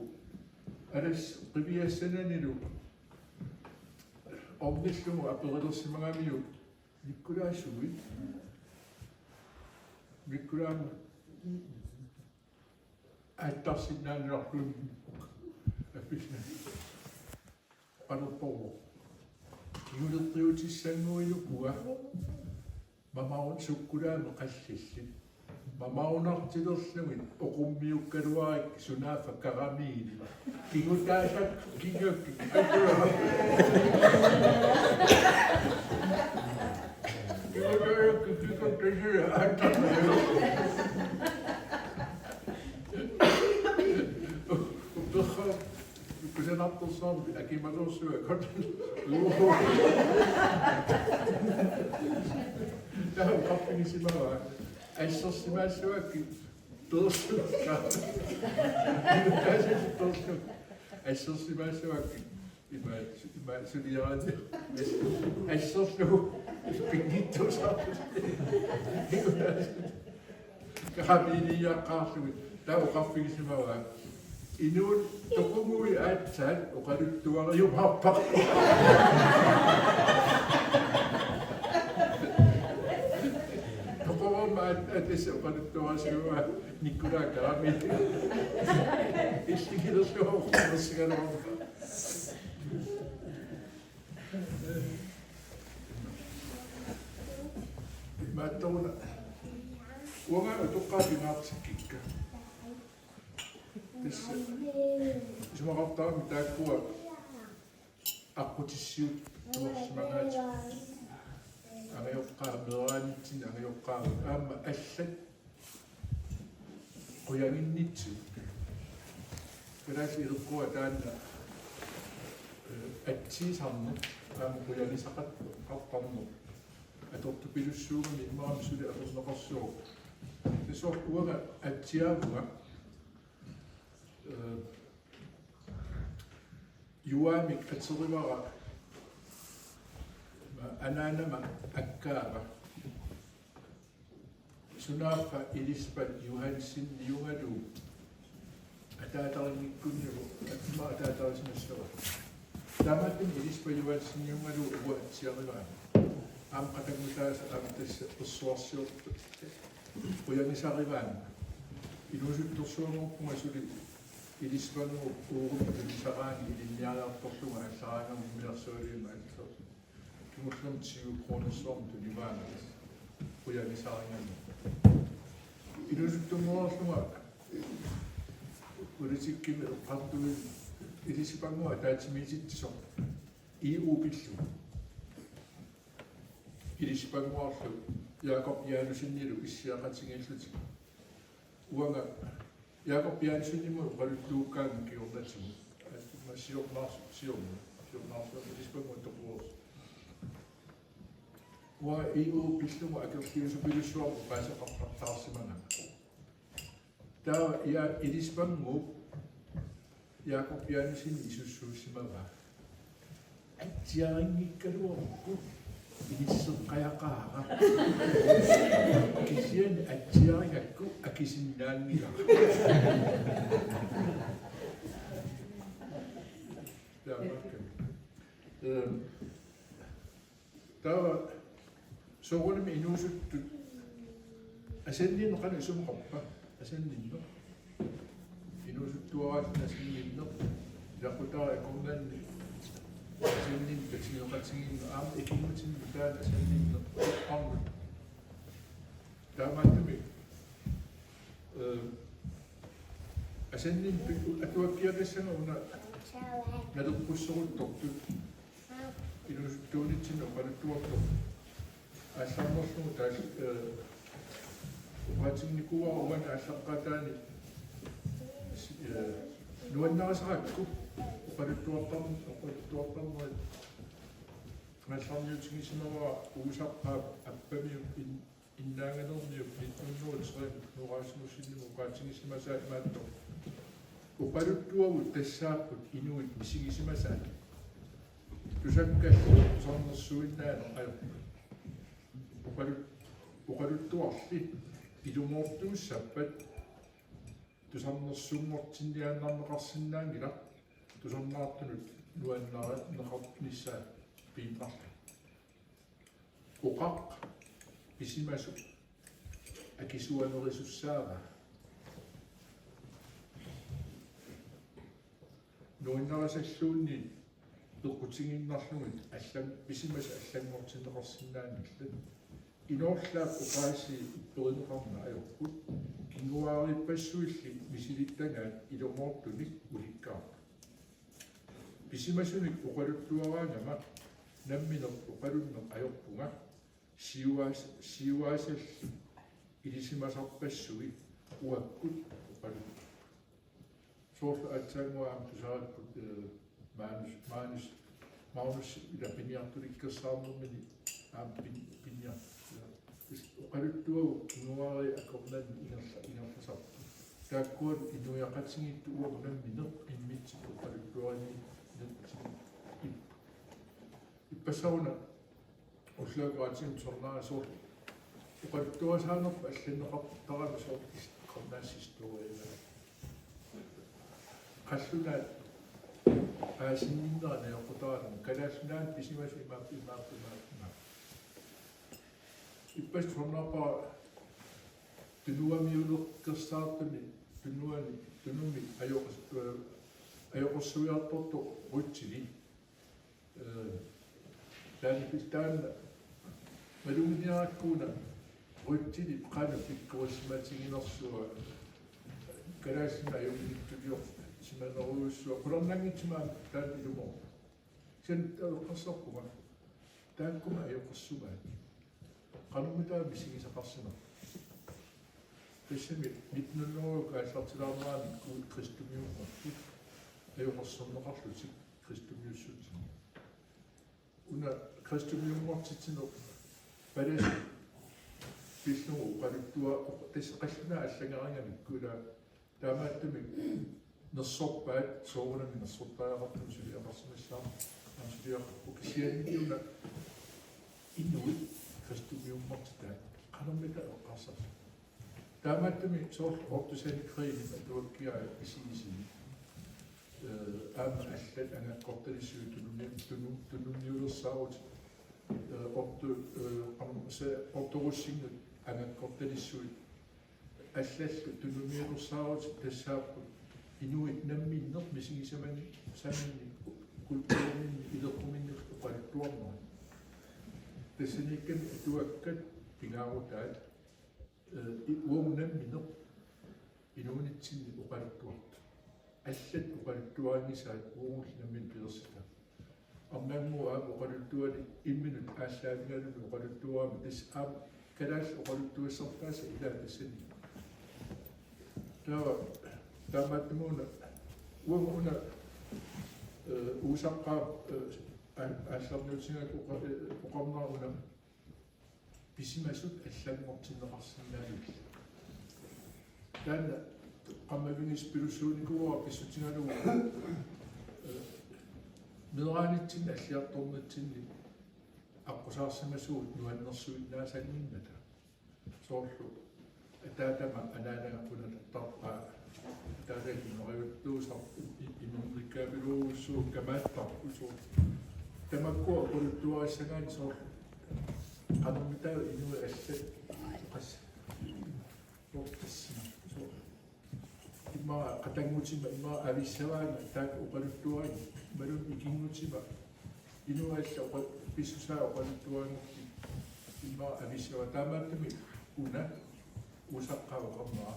Alas qiviassananilu ornillugu aperilersimagamiuk Nikolaj suit? Nikolaj aattarsinnaannarlugu. Affisna. Qalerporlu. Kinguleqqiutissannguiukua. Mamaun sukkulaami qallillit. Mamaunartilerlugit oqummiukkaluarakku sunaaffa karamiini. Kingutaasat kingakki. Ajua. Kimatorsuakka. Taava oqarfigisimavaa. Assersimaassuakkit peersuakka. Tassami peersuakka. Assersimaassuakkit. Ima, ima suliaraanni. Asserlugu. Pinngitsoortarpusi. Kaamiliaqqaarlugit. Taava oqarfigisimavaa. Inuit toqugui aatsaat oqaluttuariumaarpakka. Toqugumma aat-, aatsaat oqaluttuarisimavaa Nikolai Kaamili. Illigilerlugu oqarsigaluarpaa. Maattoruna. Uanga utoqqaat pingaartikkikka. Tassa isumaqartarami taakkua aqqutissiuuttuarsimangaatsigut. Angajoqqaat meeraanitsinni angajoqqaat aamma allat qujaginnitsigut. Kalaallit ileqqua taanna, eh, atsiisarneq, aamma qujagisaqartarneq atortupilussuugami immaqa suli atorneqarsivoq. Tassa uanga atsiaavunga, eh, Juaamik aterivara anaanama akkaava. Sunaaffa Elisabeth Johanseniugalugu ataatarinngikkunnigu, aamma ataatarisimassavara. Taamaattumik Elisabeth Johanseniugalugu uanga atsiarivaanga. Aamma qatanngutaasa aamma tassa ersuarsiortoq. Qujagisarivaanga. Inuusuttorsuanngorpunga suli Elisabeth Johansenip uagut ilisaraanni ilinniariartorlunga aallaraangama umiarsualiuma allu. Kingullermik tyve kronersuarmik tunivaanga. Qujagisarigalugu. Inuusuttunnguarlunga politikkimi eqqartuit Elisabeth Johansen ataatsimiititsisoq E U pillugu. Elisabeth Johansenillu Jakob Johansenilu issiaqatigiillutik. Uanga Jakob Johansenimut oqaluttuukkaanga kingornatigut. Aamma siornaarsu-, siorna-, siornaarsuaq Elisabeth Johansen toquvoq. Uanga E U pillugu akerliusupilussuarmik oqaaseqartarsimagama. Taava ia Elisabeth Johansenip Jakob Johansenip isussuussimavaa. Atsiarinngikkaluarukku inisseqqajaqaara. Kisianni atsiarigakku akisinnaanngilara. Taamaakkami. Ehm, Taava soorunami inuusuttut asanninneq qanoq isumaqarpa? Asanninneq. Inuusuttuaraalluni asanninneq. Ilaqutariit akornanni asanninneq tatigeqatigiinneq aamma ikinngutinni taanna asanninneq. Aamma. Taamaattumik, eh, asanninneq pi-, atuakkiaqassanga una naleqqussoruttortut. Inuusuttuunitsinni oqaluttuartoq aallarnerlugu taas-, eh, oqaatiginikuuara uani aallaqqaataani, eh, nuannarisarakku oqaluttuartarn-, oqaluttuartarnerit aallarniutigisimavara Uusaqqaap Appamiup in-, Innaangalerniup nitten hundrede og tre Knud Rasmussenimut oqaatigisimasaa imaattoq: Oqaluttuavut tassaapput inuit misigisimasaat. Tusakkallu tusarnersuinnaaneq ajorput. Oqalut-, oqaluttuarli ilumoortuussappat tusarnersunngortinniaannarneqarsinnaanngilaq, tusarnaartunut nuannarineqarnissaa piinnarlugu. Oqaq pisimasoq akisuanerisussaavaa. Nuannarisalluunniit peqqutigiinnarlugit allan-, pisimasut allanngortinneqarsinnaanngillat. Inoorlaap oqaasii upperineqarneq ajorput, kinguaariippassuilli misilittagaat ilumoortunik ulikkaarput. Pisimasunik oqaluttuaraangama nammineq oqalunneq ajorpunga, siuaas-, siuaasallu ilisimasarpassuit uakkut oqaluttuut. Soorlu aatsaannguaq aamma tusarakkut, eh, Maanus, Maanus, Maanus ila piniartulikkersaarnermini aamma pin-, piniar-, oqaluttuagut inuiaat akornanni ingerla-, ingerlasarput. Taakkualu inuiaqatigiittut uagut nammineq immitsinnut oqaluttuarineq ip-, ippassaq una ullaakkut aatsinnut sornaasoq oqaluttuarisaanerput allanneqartarami soorlu is-, grønlandsk historie. Qallunaat paasinninnera najoqqutaralugu Kalaallit Nunaanni pisimasut imaappoq, imaappoq, imaappoq, imaappoq. Ippassaq sornaarpara tunuamiulerkersaartuni, tunuani, tunumi ajoqers-, øh, ajoqersuiartortoq Rüttelip. Øh, taanna pil-, taanna maluginiarakku una Rüttelip qanoq pikkorissimatiginersuaq, Kalaallit Nunaat ajunngitsuliorsimanerujussuaq, qularnanngitsumik aamma taanna ilumoorpoq. Kisianni eqqarsarpunga: Taakkumi ajoqersugaat qanormitaava misigisaqarsimapput? Tassami nitten hundrede aallartilaarnerani kristumiummapput, ajoqersorneqarlutik kristumiussutsinni. Una kristumiummartitsineq palasip pillugu oqaluttua-, oq-, tassa qallunaat allagarigamikku, ila taamaattumik nersorpaat, soorunami nersortariaqartumik suliaqarsimassaaq, aamma suliaqarpoq, kisianni una inuit kristumiummartitaat qanormita eqqarsarsimapput? Taamaattumik soorlu Otto Sandgreenip atuakkiaa Isilisilik, øh, aamma allat angakkortalissuit tununni-, tunu-, tununniulersaarutit, øh, Otto, øh, qam-, se-, Otto Rosingip angakkortalissuit allallu tununniulersaarutit tassaapput inuit namminneq misigisaminni, saminni, kulturinni, ileqquminni oqaluttuarnerat. Tassaniikkami atuakkat pingaarutaat, øh, i-, uagut nammineq inuunitsinni oqaluttuartut. Allat oqaluttuarinngisaat uagullu nammineq pilersitaa. Arnannguup aamma oqaluttuani imminut aallaavigaluni oqaluttuarami, tassa aamma kalaallit oqaluttuassartaasa ilaa tassani. Taava taamaattumik una uagut una, øh, Uusaqqaap, øh, aa-, aallarniutigigakku oqa-, øh, oqarnera una pisimasut allanngortinneqarsinnaanngillat. Taanna qammavigis pilussuunikuuara pissutigalugu, øh, meeraanitsinni alliartornitsinni aqqusaarsimasugut nuannersuinnaasanngimmata. Soorlu ataatama anaanaga qunattarpaa, ataatama imerujuttuusarpoq, i-, imernikkaapiloorujussuuvoq, kamaattarpoq, soorlu tamakkua oqaluttuarissagaanni soorlu qanormitaava inuit allat qas-, soorlu tassami, soorlu immaqa qatanngutima immaqa avissavaanga taakku oqaluttuariga, imaluunniit ikinngutima inuit allat oqa-, pissusaat oqaluttuarigakkit immaqa avissavaat. Taamaattumik una Uusaqqaap oqarnera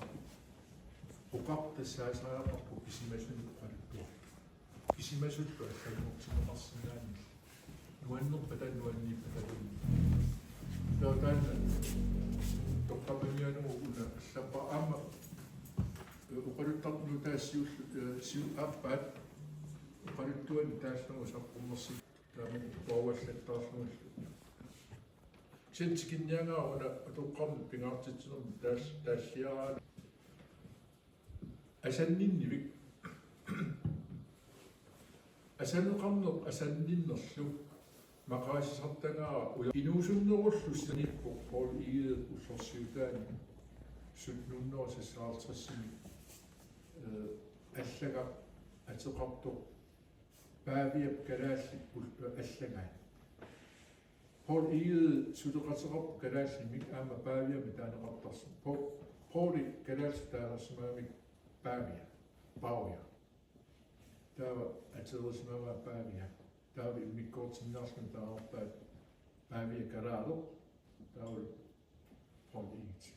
oqartassaasariaqarpoq pisimasunut oqaluttuartut. Pisimasullu allanngortinneqarsinnaanngillat. Nuannerpata nuanniippata. Taava taanna toqqammavianera una allappara aamma, øh, oqaluttartut nutaat siullu, øh, siu-, aappaat oqaluttuani taallugu saqqummersi-, taama uallattaarlugulu. Kisianni tikinniagara una atoqqarnut pingaartitsinermut taal-, taalliaraanni. Asanninnivik. Asaneqarneq asanninnerlu maqaasisartagaara uja-, inuusunnerullu saniippoq Poul Egede ullorsiutaani sytten hundrede seksoghalvtredsimi, øh, allagaq ateqartoq Paaviap kalaallit ul-, allagaat. Poul Egede suleqateqarpoq kalaallimik aamma Paaviamik taaneqartarsi-. Po-, Pouli kalaallisut taaneqarsimagamik Paavia, Paavia. Taava aterisimavaa Paavia. Taava immikkoortinniarluni taaneqarpaat Paavia kalaaleq. Taava Poul Egede.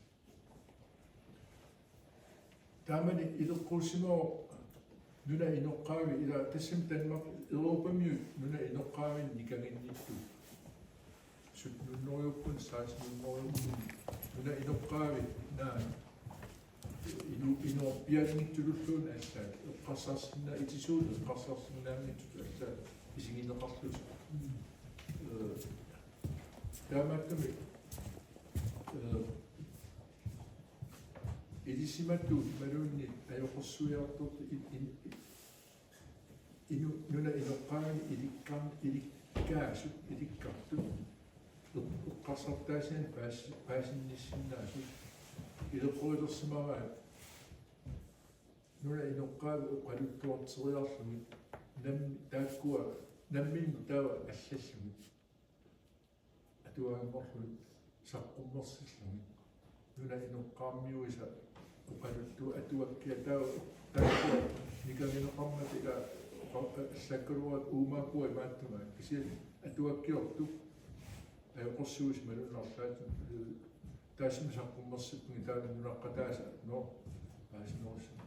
Taamani ileqquussimavoq nunap inoqqaavi, ila tassami Danmark, Europamiut nunap inoqqaavinik nikanginnittut. Sytten hundredekkut, seksten hundredekkut nunap inoqqaavi naak inu-, inuarpiaanngitsutulluunniit allaat eqqarsarsinnaa-, itisuuneq eqqarsarsinnaanngitsutut allaat isigineqarlutik. Ee, taamaattumik, ee, ilisimatut imaluunniit ajoqersuiartortut i-, i-, inu-, nunap inoqqaavinik ilikkar-, ilikkaasut, ilikkartut eq-, eqqarsartaasianik paas-, paasinnissinnaasut ileqqorilersimavaat nunap inoqqaavi oqaluttuarteriarlugit nammi-, taakkua namminneq taava allallugit atuaannarlugit saqqummersillugit nunap inoqqaarmiuisa oqaluttuaq atuakkiaq taava taakkua nikagineqarmata ila oqa-, allakkaluarat uumaakkua imaattumik kisianni atuakkiortut ajoqersuisut imaluunniit arlaatigut taassuma saqqummersippugut taava nunaqqataasa no paasinerussanersoq.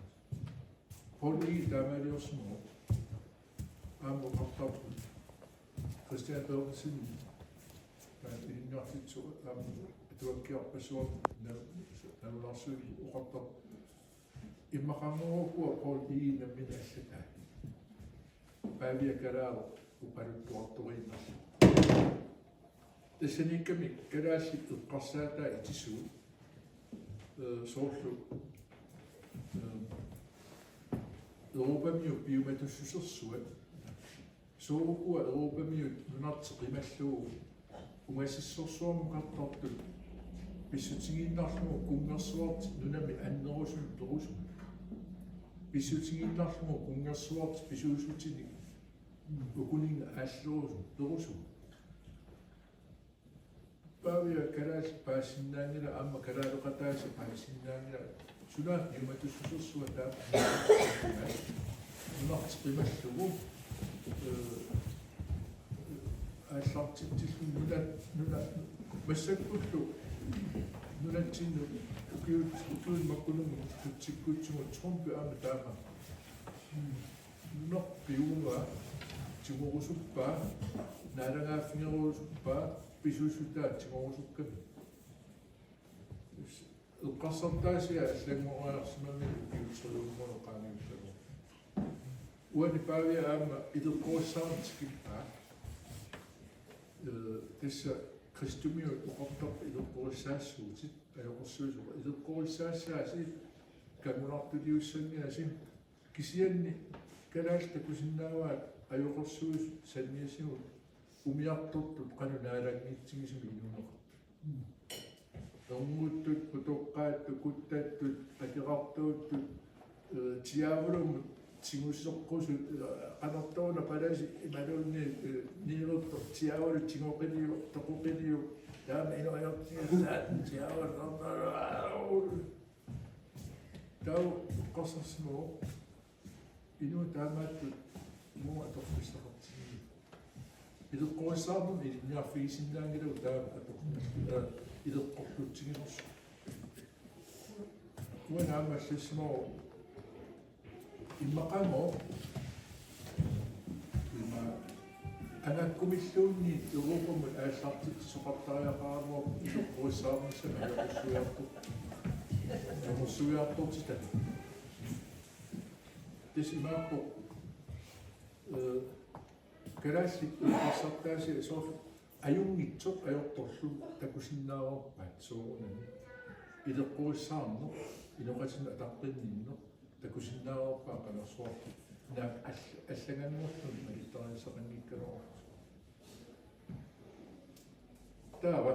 Poul Egede taamaaliorsimavoq aamma oqartarput Christian Berthelsen taanna ilinniartitsisoq aamma atuakkiarpassuarnik na-, nalunaarsuillu oqartarpoq. Immaqaannguukkua Poul Egede nammineq allataa. Paavia kalaaleq oqaluttuartoriinnarlugu. Tassaniikkami kalaallit eqqarsaataa itisuut, ee, soorlu, ee, Europamiut piumatussusersuat, soorlu ukua Europamiut nunartik qimallugu ungasissorsuarmut oqartartut pissutigiinnarlugu kunngersuartik nunami annerusunut perusugut. Pissutigiinnarlugu kunngersuartik pisuussutinik ukuninnga aallerusunut perusugut. Paavia kalaallit paasisinnaanngilaq aamma kalaaleqataasa paasisinnaanngilaq suna piumatussusersuaq taanna nunartik qimallugu, ee, aallartitsilluni nuna-, nuna-, massakkullu nunatsinnut ukiut-, ukiuni makkununnga tutsikkutsigu Trump aamma taama. Nunarput piumagaa tigorusuppaa, naalagaaffigerusuppaa, pisuussutaa tigorusukkami. Eqqarsartaasiat allanngoriarsimamminni ukiut tre hundrede qaangiuttagaa. Uani Paavia aamma ileqqorissaarneq tikippaa. Ee, tassa kristumiut oqartarput ileqqorissaassuutit, ajoqersuisoq. Ileqqorissaassaasi kangunartuliussannginnasi. Kisianni kalaallit takusinnaavaat ajoqersuisut saniatigut umiartortut qanoq naalanngitsigisumik inuuneqartut. Ernguttut, putoqqaattut, kuttattut, akeqartuuttut, ee, tiaavulumut tigusoqqusut, ee, qanortoq una palasi imaluunniit, ee, niilertoq tiaavulu tigoqiliuk, toqoqiliuk, taama inuiartigissaat tiaavulu. Taava eqqarsarsimavoq inuit taamaattut immaqa atorfissaqartigineq. Ileqqorissaarnermut ilinniarfigisinnaanngilagut taava ator-, ee, ileqqorlutsiginersoq. Uanga aamma allassimavoq immaqaluunniit ima anakkumilluunniit Europamut aallartitsisoqartariaqaraluarpoq ileqqorissaarnissamut ajoqersuiartor-, ajoqersuiartortitami. Tassa imaappoq, ee, kalaallit eqqarsartaasiat soorlu ajunngitsoq ajortorlu takusinnaavarpaat soorunami. Ileqqorissaarneq, inoqatinnut ataqqinninneq, takusinnaavarpaat qanorsuaq. Naak all-, allanngornermut malittarisassaqanngikkaluarlutik. Taava.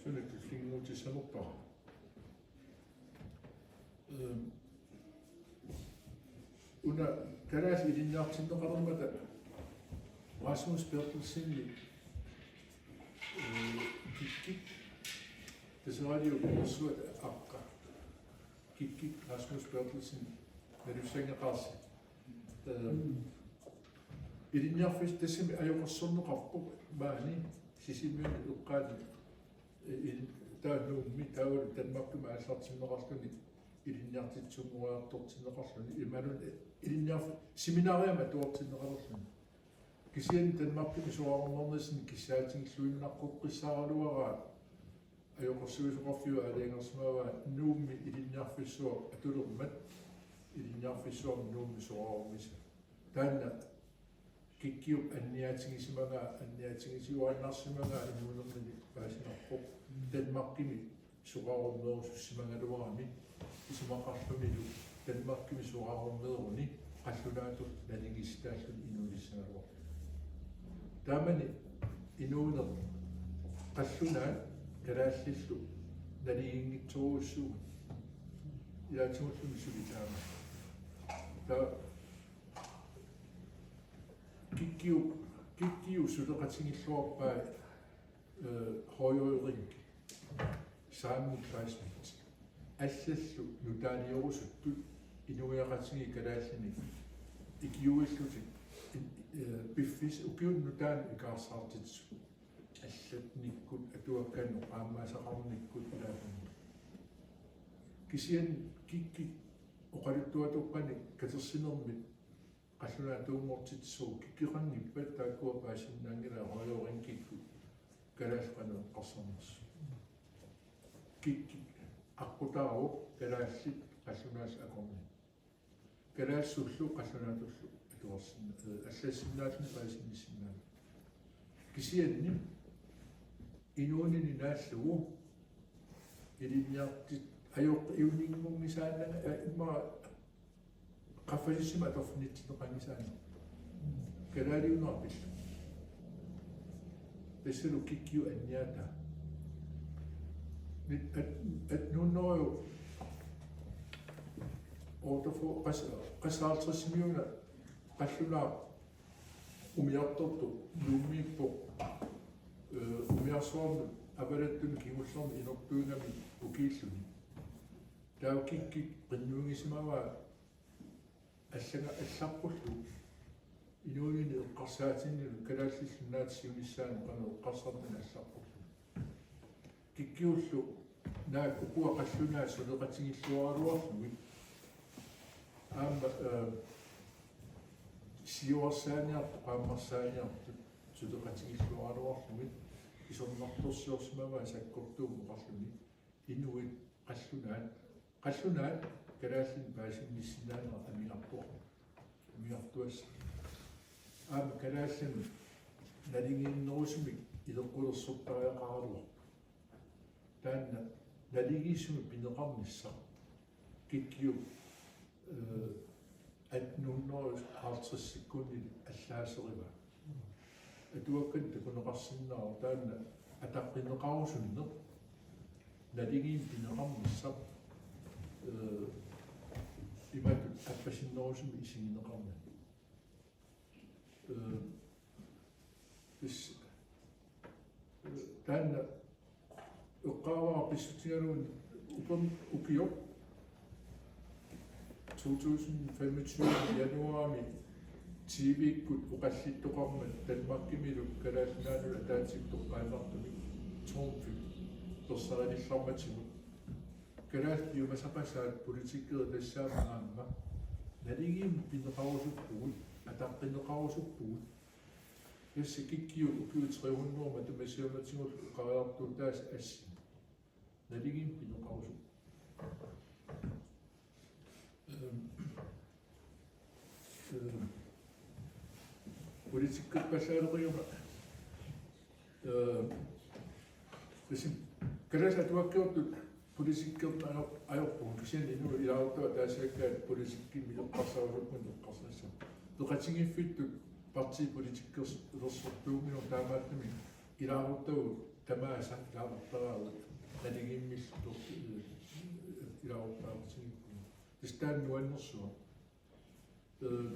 Suna tullinnguutissanerpara. Ehm, una kalaallit ilinniartinneqalermata Rasmus Berthelsenip, ee, Kikkik, Taseraliup Kangersuata Aqqa. Kikkik Rasmus Berthelsen, nalussanngeqaarsi. Ehm, ilinniarfissaq tassami ajoqersorneqarpoq maani Sisimiuni eqqaani, ee, il-, taava Nuummi taavalu Danmarkimi aallartinneqarluni ilinniartitsisunngoriartortinneqarluni imaluunniit ilinniarf-, seminariami atuartinneqalerluni. Kisianni Danmarkimi soraarnernissinni kissaatigilluinnaqqoqqissaaraluaraa Ajoqersuisoqarfiup aalajangersimavaa Nuummi ilinniarfissuaq atulermat, ilinniarfissuarmi Nuummi soraarummissaa. Taanna kikkiup anniaatigisimagaa, anniaatigisiuaannarsimagaa inuunermini paasinarpoq. Danmarkimi soraarummeerusussimagaluarami, isumaqarlunilu Danmarkimi soraarummeeruni qallunaatut naligiissitaalluni inuunissagaluarpoq. Taamani inuuneq qallunaat kalaallillu naligiinngitsorujussuugut. Ilaatigullumi suli taama. Taava kikkiu-, kikkiu suleqatigilluarpai, øh, Højrø Rink, Simon Kleismidt, allallu nutaaliorusuttut inuiaqatigiit kalaallinit ikiuillutik, in-, øh, piffis ukiuni nutaanik ikaarsaartitsisut. Allatnikkut, atuakkaannut, qaammaasaqarnikkut ilaapput. Kisianni kikkut oqaluttuatoqqani katersinermit qallunaatuunngortitsisugut. Kikkeqanngippat taakkua paasinnaanngilaat Højrø Rinkikkut kalaallit qanoq eqqarsarnersut. Kikkut aqqutaavoq kalaallit qallunaallit akornanni. Kalaallit sullu qallunaatullu atuarsinna-, øh, allassinnaalluni paasinnissinnaalluni. Kisianni inuunini naallugu ilinniartitsisut ajoq-, iuninngunngisaannanga, øh, immaqa qaffasissumik atorfinitsinneqanngisaannarput. Kalaaliunerpillu. Tassalu kikkiu anniaataa. Mit at-, atnuunneruju ortofu qas-, qasaaltrissimiuna qallunaaq umiartortoq Nuummiippoq, øh, umiarsuarnut avalattunut kingullermik inortuugami ukiilluni. Taava kikkut qinnuigisimavaa allanga allarpullu inuunini eqqarsaatinnilu kalaallit naat siunissaanut qanoq eqqarsartani allarpullu. Kikkiullu naak ukua qallunaat suleqatigilluaraluarlugit aamma, øh, siuarsaaniartut, qaammarsaaniartut suleqatigilluaraluarlugit isornartorsiorsimavaa sakkortuummoqarluni inuit qallunaat, qallunaat kalaallinut paasinnissinnaanera amigartuar-, amigartuassaq. Aamma kalaallinut naligiinnerusumik ileqqulersortariaqaraluarpoq. Taanna naligiissumik pineqarnissaq kikkiup, øh, atnuunnerujuit halvtredsikkunnili allaaserivaa. Atuakkanik takuneqarsinnaavoq taanna ataqqineqarusunneq naligiimmik pineqarnissaq, øh, imatut appasinnerusumik isigineqarnani. Øh, pis-, øh, taanna eqqaavara pissutigalugu upernaaq ukioq to tusind femogtyve januarimi T V-kkut oqallittoqarmat Danmarkimilu Kalaallit Nunaannut ataatsip toqqaannartumik Trump persarilillarmatigut kalaallit piumasaqasaat politikerit tassaapput aamma naligiimmik pineqarusuppugut, ataqqineqarusuppugut. Tassa kikkiut ukiut tre hundrede matuma siornatigut oqariartuutaasa assi. Naligiimmik pineqarusuppugut. Øhm, øhm, politikkerpallaaleqigama, øh, tassa kalaallit atuakkiortut politikkerneq ajor-, ajorpugut, kisianni inuit ilaasortaat ataasiakkaat politikkikkut eqqarsarusukkunik eqqarsarnissaat. Peqatigiiffittut partiipolitikkersilersortuunngilagut, taamaattumik ilaasortagut tamaasa ilaasortaraat naligiimmillu ilaasortaarutigipput. Tassa taanna nuannersuaq. Øh,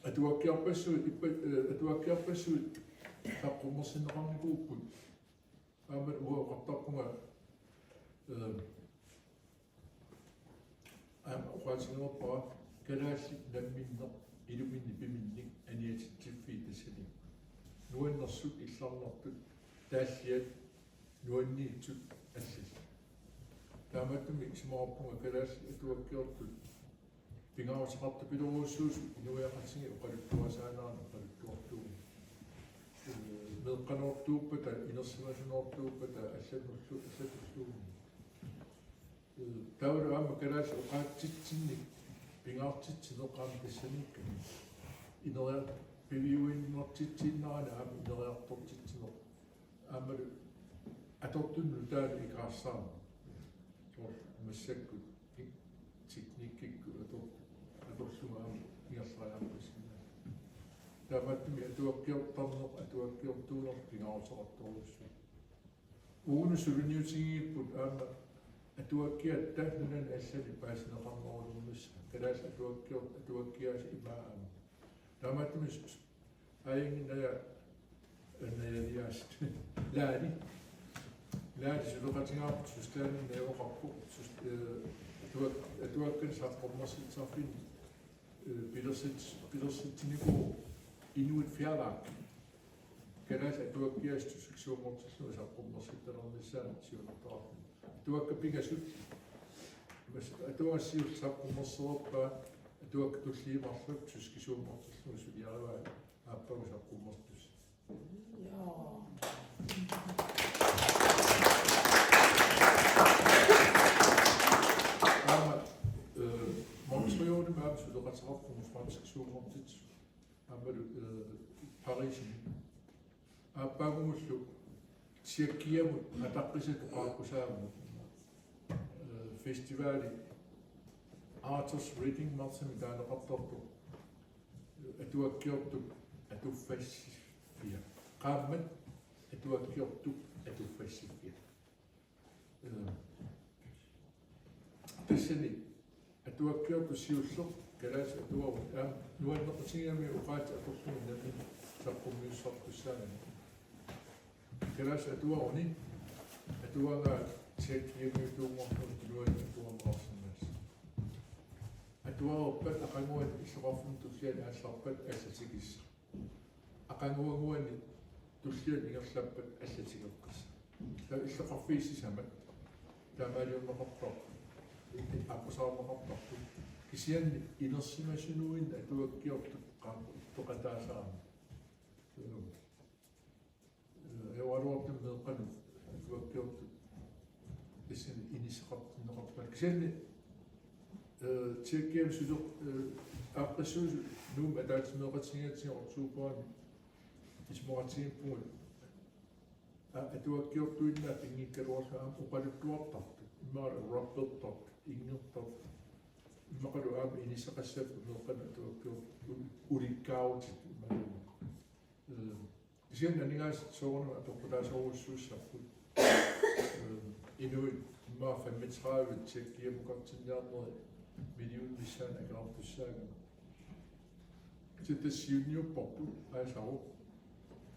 atuakkiarpassuit, ippa-, øh, atuakkiarpassuit saqqummersinneqarnikuupput. Aamma uanga oqartarpunga, øh, aamma oqaatigilerpara kalaallit namminneq iluminni piminni aniatitsiffii tassaniipput. Nuannersut, illarnartut, taalliat, nuanniitsut allallu. Taamaattumik isumaqarpunga kalaallit atuakkiortut pingaaruteqartupilorujussuusut inuiaqatigiit oqaluttuarisaanerannut oqaluttuartuugut. Øh, meeqqat qanoortuuppata, inersimasunoortuuppata allanullu-, allatulluunniit. Taavalu aamma kalaallit oqaatsitsinnik pingaartitsineq aamma tassaniikka. Ineriar-, piviuinnartitsiinnarani aamma ineriartortitsineq. Aammalu atortunik nutaanik ikaarsaarneq. Soorlu massakkut teknikkikkut ator-, atorlugu aamma ingerlariarpassinnaavoq. Taamaattumik atuakkiortarneq, atuakkiortuuneq pingaaruteqartorujussuuvoq. Uunga suliniutigigipput aamma atuakkiatta nunani allani paasineqarnerulernissaq. Kalaallit atuakkior-, atuakkiaasut imaat aamma. Taamaattumik s-, s-, aajunngilaq Naja, Naja Elias. Laali. Laali suleqatigaarput Tysklandimi najugaqarpoq. Tysk-, øh, atuak-, atuakkanik saqqummersitsisarfinni, øh, pilersit-, pilersitsinikuuvoq Inuit Færværk. Kalaallit atuakkiaasut tyskisuunngortillugit saqqummersittalernissaannik siunertaraarput. Atuakkat pingasut. Mas-, atuagaq siulleq saqqummersereerpaa, atuakkat tulliit marluk tyskisuunngortillugit suliarivaat aappaagu saqqummertussat. Jaa. Aamma, øh, Montrealimi aamma suleqateqarpugut franskisuunngortitsisut. Aammalu, øh, Parisimi. Aappaagumullu Tjekkiamut ataqqisatut qaaqqusaagutta, øh, festivali Arthur's Reading Martimi taaneqartartoq, øh, atuakkiortup atuffassiffia. Qaammat atuakkiortup atuffassiffia. Øh, tassani atuakkiortut siulleq kalaallisut atuaruni aamma nuannequtigigamigit oqaatsit atorlugit nammineq saqqummiussartussaagami. Kalaallisut atuaruni atuagaat Tjekkiamiutuunngorlugit inuit atuarneqarsinnaasut. Atuareerpat aqaguani illoqarfimmut tullianut aallarpat alla tikissaq. Aqaguaguani tullianut ingerlappat alla tikeqqissaq. Taava illoqarfiit sisamat taamaaliorneqartarput, aqqusaarneqartarput. Kisianni inersimasunuinnaq atuakkiortut qa-, peqataasarami. Øh, ajoraluartumik meeqqanut atuakkiortut tassani inisseqartinneqarput. Kisianni, øh, Tjekkiami suleq-, øh, aaqqissuusoq Nuummi ataatsimeeqatigigatsigu oktoberimi isumaqatigiippugut, a-, atuakkiortuinnaat pinngikkaluarlugit aamma oqaluttuartartut. Immaqa rappertartut, inngertartut. Immaqalu aamma inisseqassapput meeqqanut atuakkiortut u-, ulikkaarutitut imaluunniit. Øh, Kisianni aningaasat soorunami apeqqutaasorujussuussapput. Øh, inuit immaqa femogtredive Tjekkiamukartinniarnerit millionit missaanni akeqartussaagami. Tassa siunniupparput aasaru,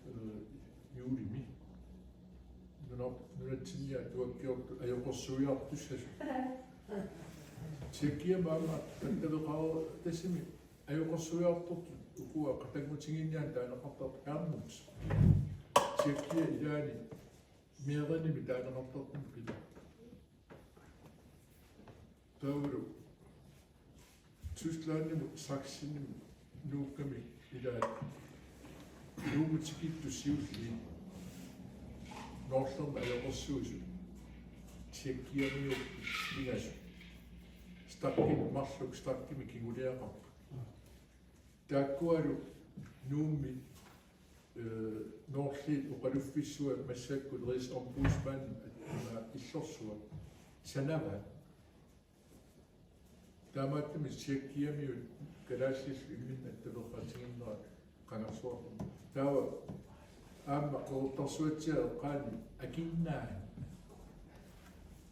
øh, juulimi. Nuna-, nunatsinni atuakkiortut ajoqersuiartussasut. Tjekkiami aamma attaveqareersoq tassami ajoqersuiartortut ukua qatanngutigiinniaannartut taaneqartartut Ernst. Tjekkiap ilaani Mæhrinimi taaneqartartuni pila. Taavalu Tysklandimut Sachsenimut nuukkamik ilaat Nuummut tikittut siulliit Noorlermi ajoqersuisut Tjekkiamiut pingasut. Stachimik marluk Stachimi kinguliaqarput. Taakkualu Nuummi, øh, Noorliit oqaluffissuat massakkut Rigsombudsmanden, øh, illorsuaq sanavaat. Taamaattumik Tjekkiamiut kalaallillu imminnut attaveqatigiinnerat qangarsuarput. Taava aamma Qeqertarsuatsiaat eqqaani Akinnaani.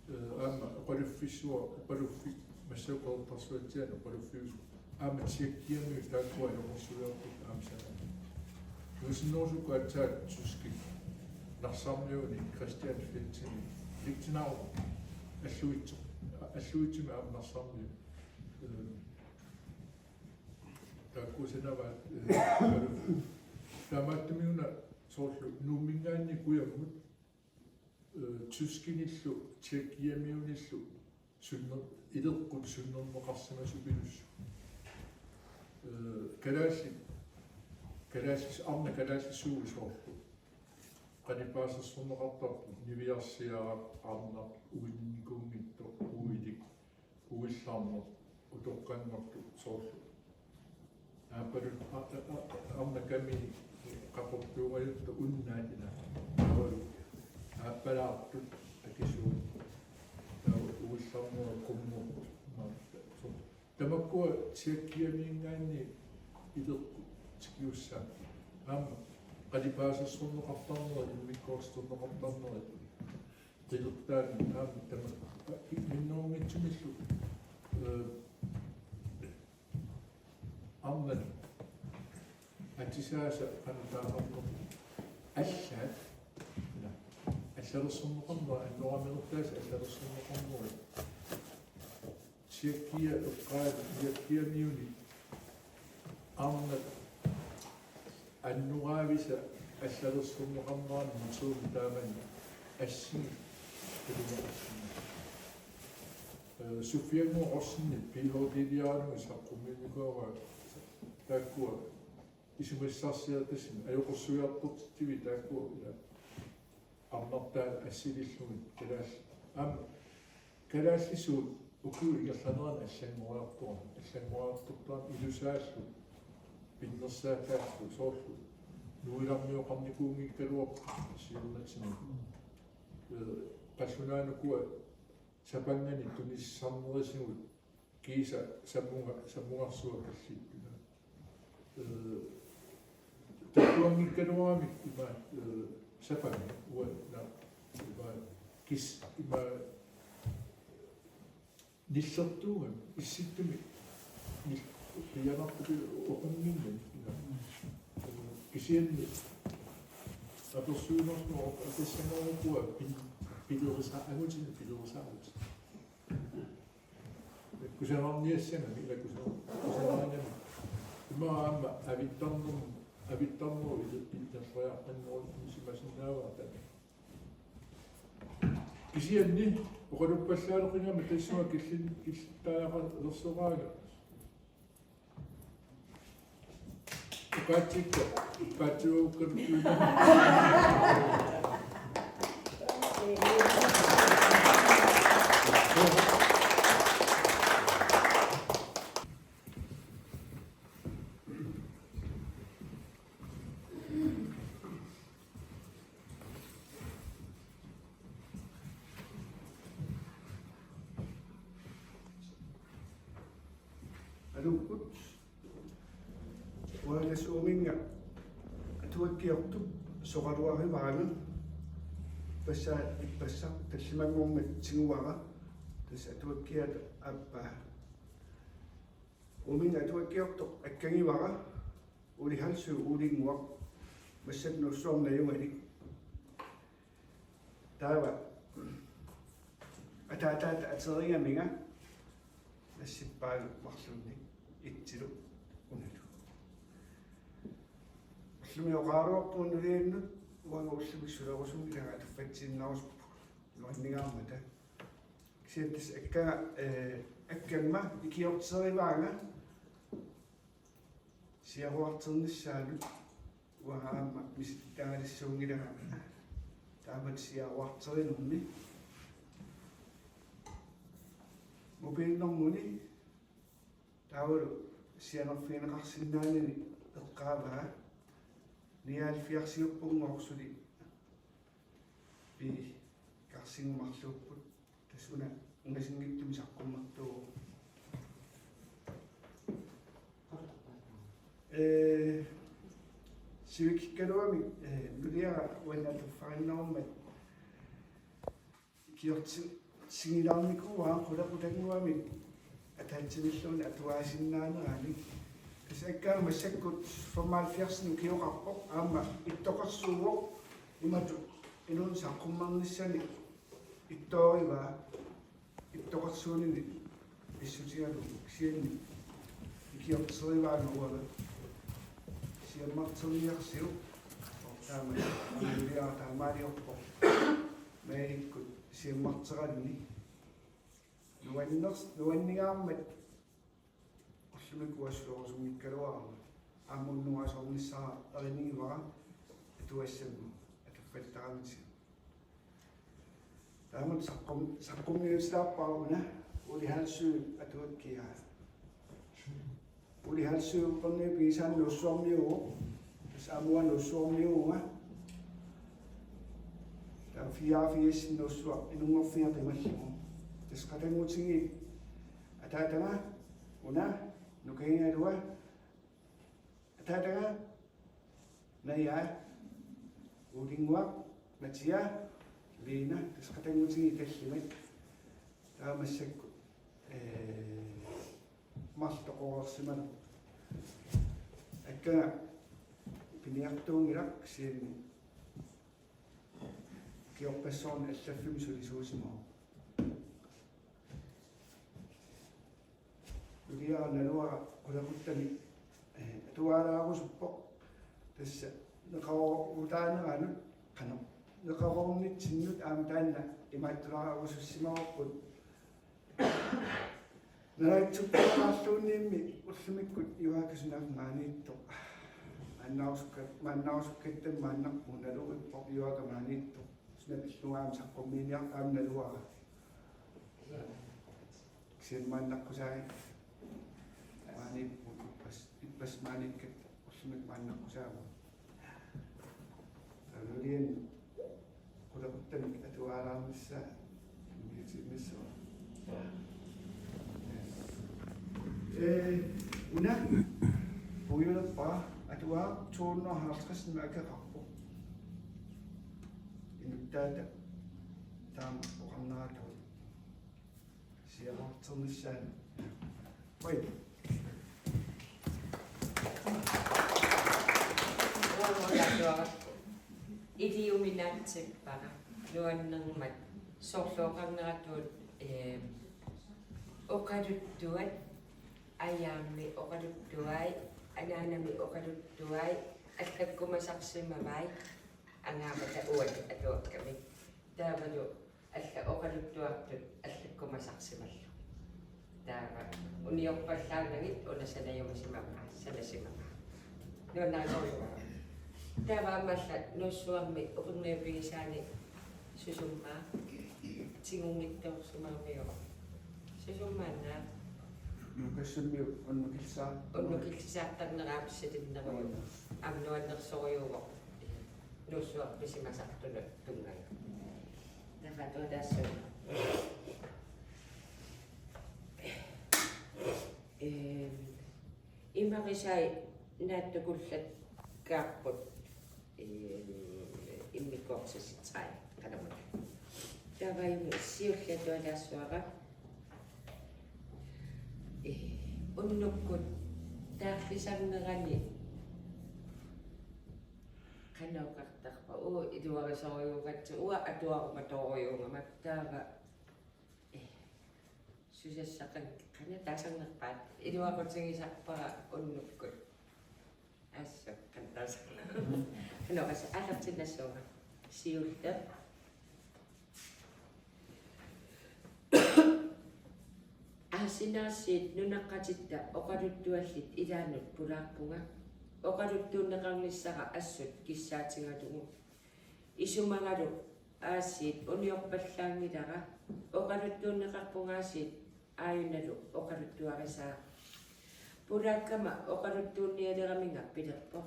Øh, aamma oqaluffissuaq, oqaluffi-, massakkut Qeqertarsuatsiaani oqaluffiusoq. Aamma Tjekkiamiut taakkua ajoqersuiartut aamma sanavaat. Nuusinnerusukkut aatsaat tyskit Narsarmiuni Christian Fletzimi, Fletzenauer, Alluitsu-, Alluitsumi aamma Narsarmiut. Øh, taakkua sanavaat, øh, taamaattumik una soorlu Nuumminngaanniit kujammut, øh, tyskinillu, Tjekkiamiunillu sunner-, ileqqut sunnerneqarsimasupilussuuvoq. Øh, kalaallit, kalaallis-, arnat kalaallisuuvoq soorlu. Qalipaasersorneqartarput niviarsiaraq, arnaq, uinnikuunngitsoq, uilik, uillarneq, utoqqanngortoq, soorlu aappaluttoq, a-, a-, a-, arnaq kami qaqortuungajuttoq, unnaat, ila, taavalu aappalaartut, akisuut, taava uillarnerit, qummut, ma-, so-, tamakkua tsiakkiamiinngaanniit ileqqut tikiussaapput. Aamma qalipaasersorneqartarnerit, immikkoortorneqartarnerit qilertaanni aamma tamakku minnerunngitsumillu, ee, arnat atisaasa qanoq taasarnersoq, allaat, ila, allalersorneqarnerat, annorameertaasa allalersorneqarnerat. Tsiakkia eqqaani, tsiakkiamiuni arnat annoraavisa allalersorneqarneranut suut taamani assingi takuneqarsinnaavoq. Ee, Sofiannguaq Rosing P H D-liaralugu saqqummiunnikuuara, taakkua isumassarsiaat tassani ajoqersuiartortitsivik, taakkua ila arnartaat assilillugit kalaallit. Aamma kalaallisuut ukiup ingerlanerani allanngoriartorami, allanngoriartortarami ilusaallu pinnersaataallu, soorlu nuilarmioqarnikuunngikkaluarput siornatigut. Ee, qallunaat ukua sapanngani tunisisarnerisigut kiisa sammunga-, sammungarsuaq kallippuna. Ee, takkuanngikkaluaramik ima, ee, sapangi uanga, ima kis-, ima nillertuugami, issittumik nil-, pianartupi oqunngimmat, ila. Ee, kisianni apersuinermut apersangarukkua pil-, pilerisa-, angutini pilerisaarutit. Kusanarniassagami, ila kusa-, kusanarigami. Ima aamma avittarnermut, avittarnerup ili-, illerleriartannerullu isimasinnaavara taanna. Kisianni oqaluppallaaleqigama tassunga killin-, killittariaqalersoraanga. Ukaatsikka, ukaatsikka. Aluukkut. Uanga tassa uuminnga atuakkiortup soqaluarivara. Ippassaq, ippassaq tallimanngormat tiguara. Tassa atuakkiata aappaa. Uuminnga atuakkiortoq akkagivara. Uli Halsøe Ulinnguaq, massakkut Nuussuarmi najugalik. Taava ataataata aterigaminga nassippaalu marlunnik itsilu unalu. Ullumi oqaruarpugut nuliannut uanga ullumi sulerusunngilanga, atuffatsiinnarusuppugut nuanningaarmata. Kisianni tassa akka-, ee, akkamma ikiorterivaanga siaruarternissaanut uanga aamma misilittagalissuunngilara taamatut siaruarterinermi. Mobilnummerni taavalu sianerfigineqarsinnaanani eqqaavaa. Nioghalvfjerdsiuppunngooq suli piikarsinnguarluupput. Tassa una ungasinngitsumik saqqummertuuvoq. Ee, sivikikkaluamik, ee, nuliara uannut atuffarinnerummat ikiortitsigilaarnikuuara qulequtannguamik ataatsimilluunniit atuaasinnaanerani. Tassa akkaanga massakkut femoghalvfjerds ukioqarpoq, aamma ittoqersuuvoq, imatut inunnut saqqummernissani ittoorivaa, ittoqersuunini pissutigalugu, kisianni ikiorterivaanga uanga siammarterniarsiuk. Taama nuliara taamaaliorpoq mailikkut siammarteraluni. Nuanners-, nuanningaarmat ullumi kuassuorusunngikkaluarama aamma unnuasoornissara erinigivara atuassamma. Pattaramisi. Taamatut saqqum-, saqqummiussaappara una Uli Halsøe atuakkiaa. Uli Halsøe uppernaviup pigisaani Nuussuarmiuuvoq. Tassa aamma uanga Nuussuarmiuuvunga. Taava fireogfirs Nuussuaq inunngorfia qimallugu. Tassa qatanngutigiit ataataga una Nukiagigaluaq. Ataataga Naja, Ulinnguaq, Mathias, Lina, tassa qatanngutigiit tallimat. Taava massakkut, ee, marluk toqoreersimaneq. Akkaga piniartuunngilaq kisianni ukiorpassuarni allaffimmi sulisuusimavoq. Nukiara naluara qulequttami, ee, atuaalaarusuppoq. Tassa neqeroorutaaneranut qanoq. Neqeroornitsinnut aamma taanna imaattulaarusussimavarput. Nalaatsukkalaarluunniimmi ullumikkut Juaaka sunaaffa maaniittoq. Maannaarusukka-, maannaarusukkatta maannarpoq naluippoq Juaaka maaniittoq. Suna pillugu aamma saqqummiiniartoq aamma naluara. Kisianni maannaqqusaagit. Maaniippoq ippas-, ippassaq maaniikkatta ullumikkut maannaqqusaavoq. Taavalu qulequttamik atuaalaarnissaa immiutinnissaa. Ee, una puiulerpara atuaaraq to hundrede og halvtreds akeqarpoq. Inuttaata taama oqarneratuut. Siaruarternissaanut. Oi. Iliuminatsippara nuannermat soorlu oqarneratuut, ee, oqaluttuat, ajaammi oqaluttuai, anaanami oqaluttuai, allakkumasarsimavai, angaamata uani atuakkami. Taavalu alla oqaluttuartut allakkumasarsimallugit. Taava uniorpallaannagit una sanajumisimavaa, sanasimavaa. Nuannarisorujussuuara. Taava aamma alla Nuussuarmi uppernaviup pigisaani susummaa. Tigunngitsoorsimammiuk. Susummaanna. Nukassammiut unnukillisaar-, unnukillisaartarnera aamma silinnerujuuvoq. Aamma nuannersorujuuvoq. Nuussuarpisimasartunut tunngaviuk. Taava atuataassooq. Ehm, imarisai naatsukullakkaarput, ehm, immikkoortitseq træ, qanormaa. Taava imu siulliup atuataassavara. Eh, unnukkut taarfisannerani qanoq oqartarpa, uu, iluarisorujuugatsi, uanga atuarumatoorujuugama, taava, eh, susassaqan-, qanoq taasarnerpaat, iluaqutigisarpara unnukkut. Assut, qanoq taasarnerpaat. Qanoq, assut, aallartinnassuunga. Siulleq. Aasinaasiit nunaqqatitta oqaluttuallit ilaannut pulaarpunga. Oqaluttuunneqarnissara assut kissaatigalugu. Isumagalu aasiit uniorpallaanngilara. Oqaluttuunneqarpunga aasiit aajunalu oqaluttuarisaa. Pulaakkama oqaluttuunnialeraminga pilerpoq: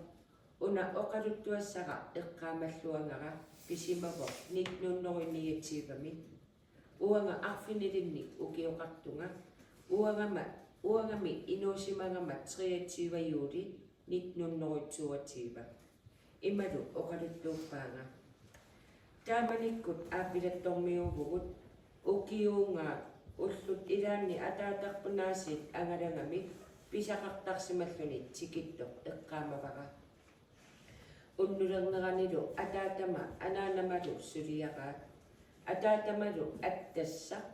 Una oqaluttuassara eqqaamalluangara pisimavoq nitten hundrede niogtyvemi. Uanga arfinilinnik ukioqartunga. Uangama, uangami inuusimagama treogtyve juuli nitten hundrede toogtyve. Imalu oqaluttuuppaanga: Taamanikkut aappilattormiuuvugut, ukiuugaat ullut ilaanni ataatarput aasiit angalagami pisaqartarsimalluni tikittoq eqqaamavara. Unnulerneranilu ataatama anaanamalu suliaraat. Ataatamalu attassaq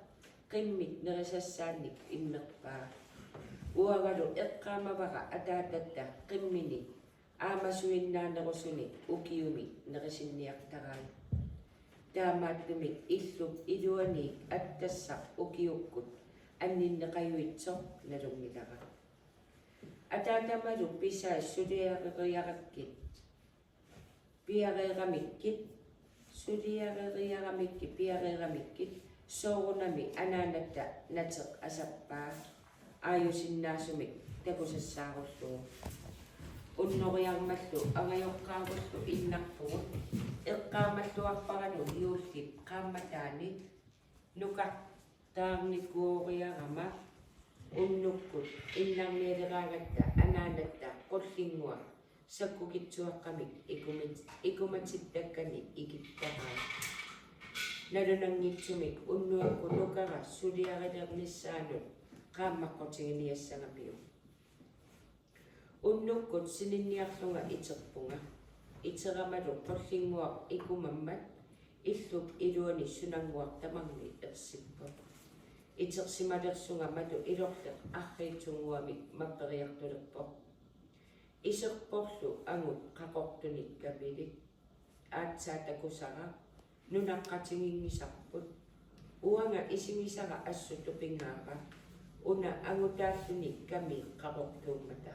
qimmit nerisassaannik immerpaa. Uangalu eqqaamavara ataatatta qimmini aamasuinnaanerusuni ukiumi nerisinniartarai. Taamaattumik illup iluaniit attassaq ukiukkut anninneqajuitsoq nalunngilara. Ataatamalu pisai suliareriarakkit, piareeramikkit, Suliareriaramikkit piareeramikkit soorunami anaanatta nateq asappaa aajusinnaasumik takusassaarullugu. Unnoriarmallu angajoqqaarullu innarpugut eqqaamalluarparalu juullip qaammataani nukartaarnikuugaluarama unnukkut innarnialeraangatta anaanatta qullinnguaq sakkukitsuaqqamik ikumit-, ikumatittakkanik ikittaraa. Nalunanngitsumik unnuakkut nukara suliarilernissaanut qaammaqqutigiiassagamiuk. Unnukkut sininniarlunga iterpunga. Iteramalu qullinnguaq ikumammat illup iluani sunannguaq tamarmi ersippoq. Itersimalersunga matu ilorleq arriitsunnguamik mapperiartulerpoq. Iserporlu angut qaqortunik kamilik. Aatsaat takusara nunaqqatiginngisarput. Uanga isigisara assut tupigaara una angutaalluni kamiik qaqortuummata.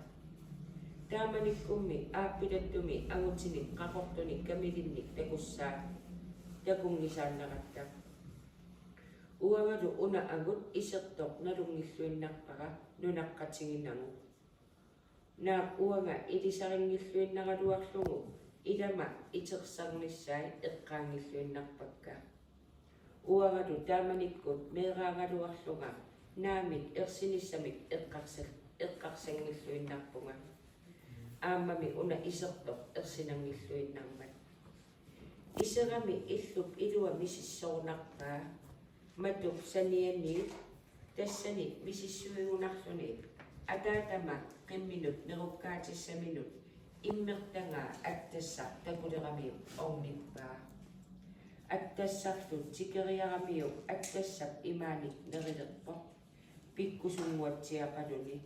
Taamanikkummi aappilattumi angutinik qaqortunik kamilinnik takussaa-, takunngisaannaratta. Uangalu una angut isertoq nalunngilluinnarpara nunaqqatiginagu. Naak uanga ilisarinngilluinnaraluarlugu ilama itersarnissai eqqaanngilluinnarpakka. Uangalu taamanikkut meeraagaluarlunga naamik ersinissamik eqqarsa-, eqqarsanngilluinnarpunga. Aammami una isertoq ersinanngilluinnarmat. Iserami illup ilua misissoornarpaa. Matup sanianiit tassani misissuigunarluni ataatama qimminut nerukkaatissaminut immertagaa attassaq takuleramiuk ornippaa. Attassarlu tikeriaramiuk attassap imaanik nerilerpoq pikkusunnguatsiaqaluni.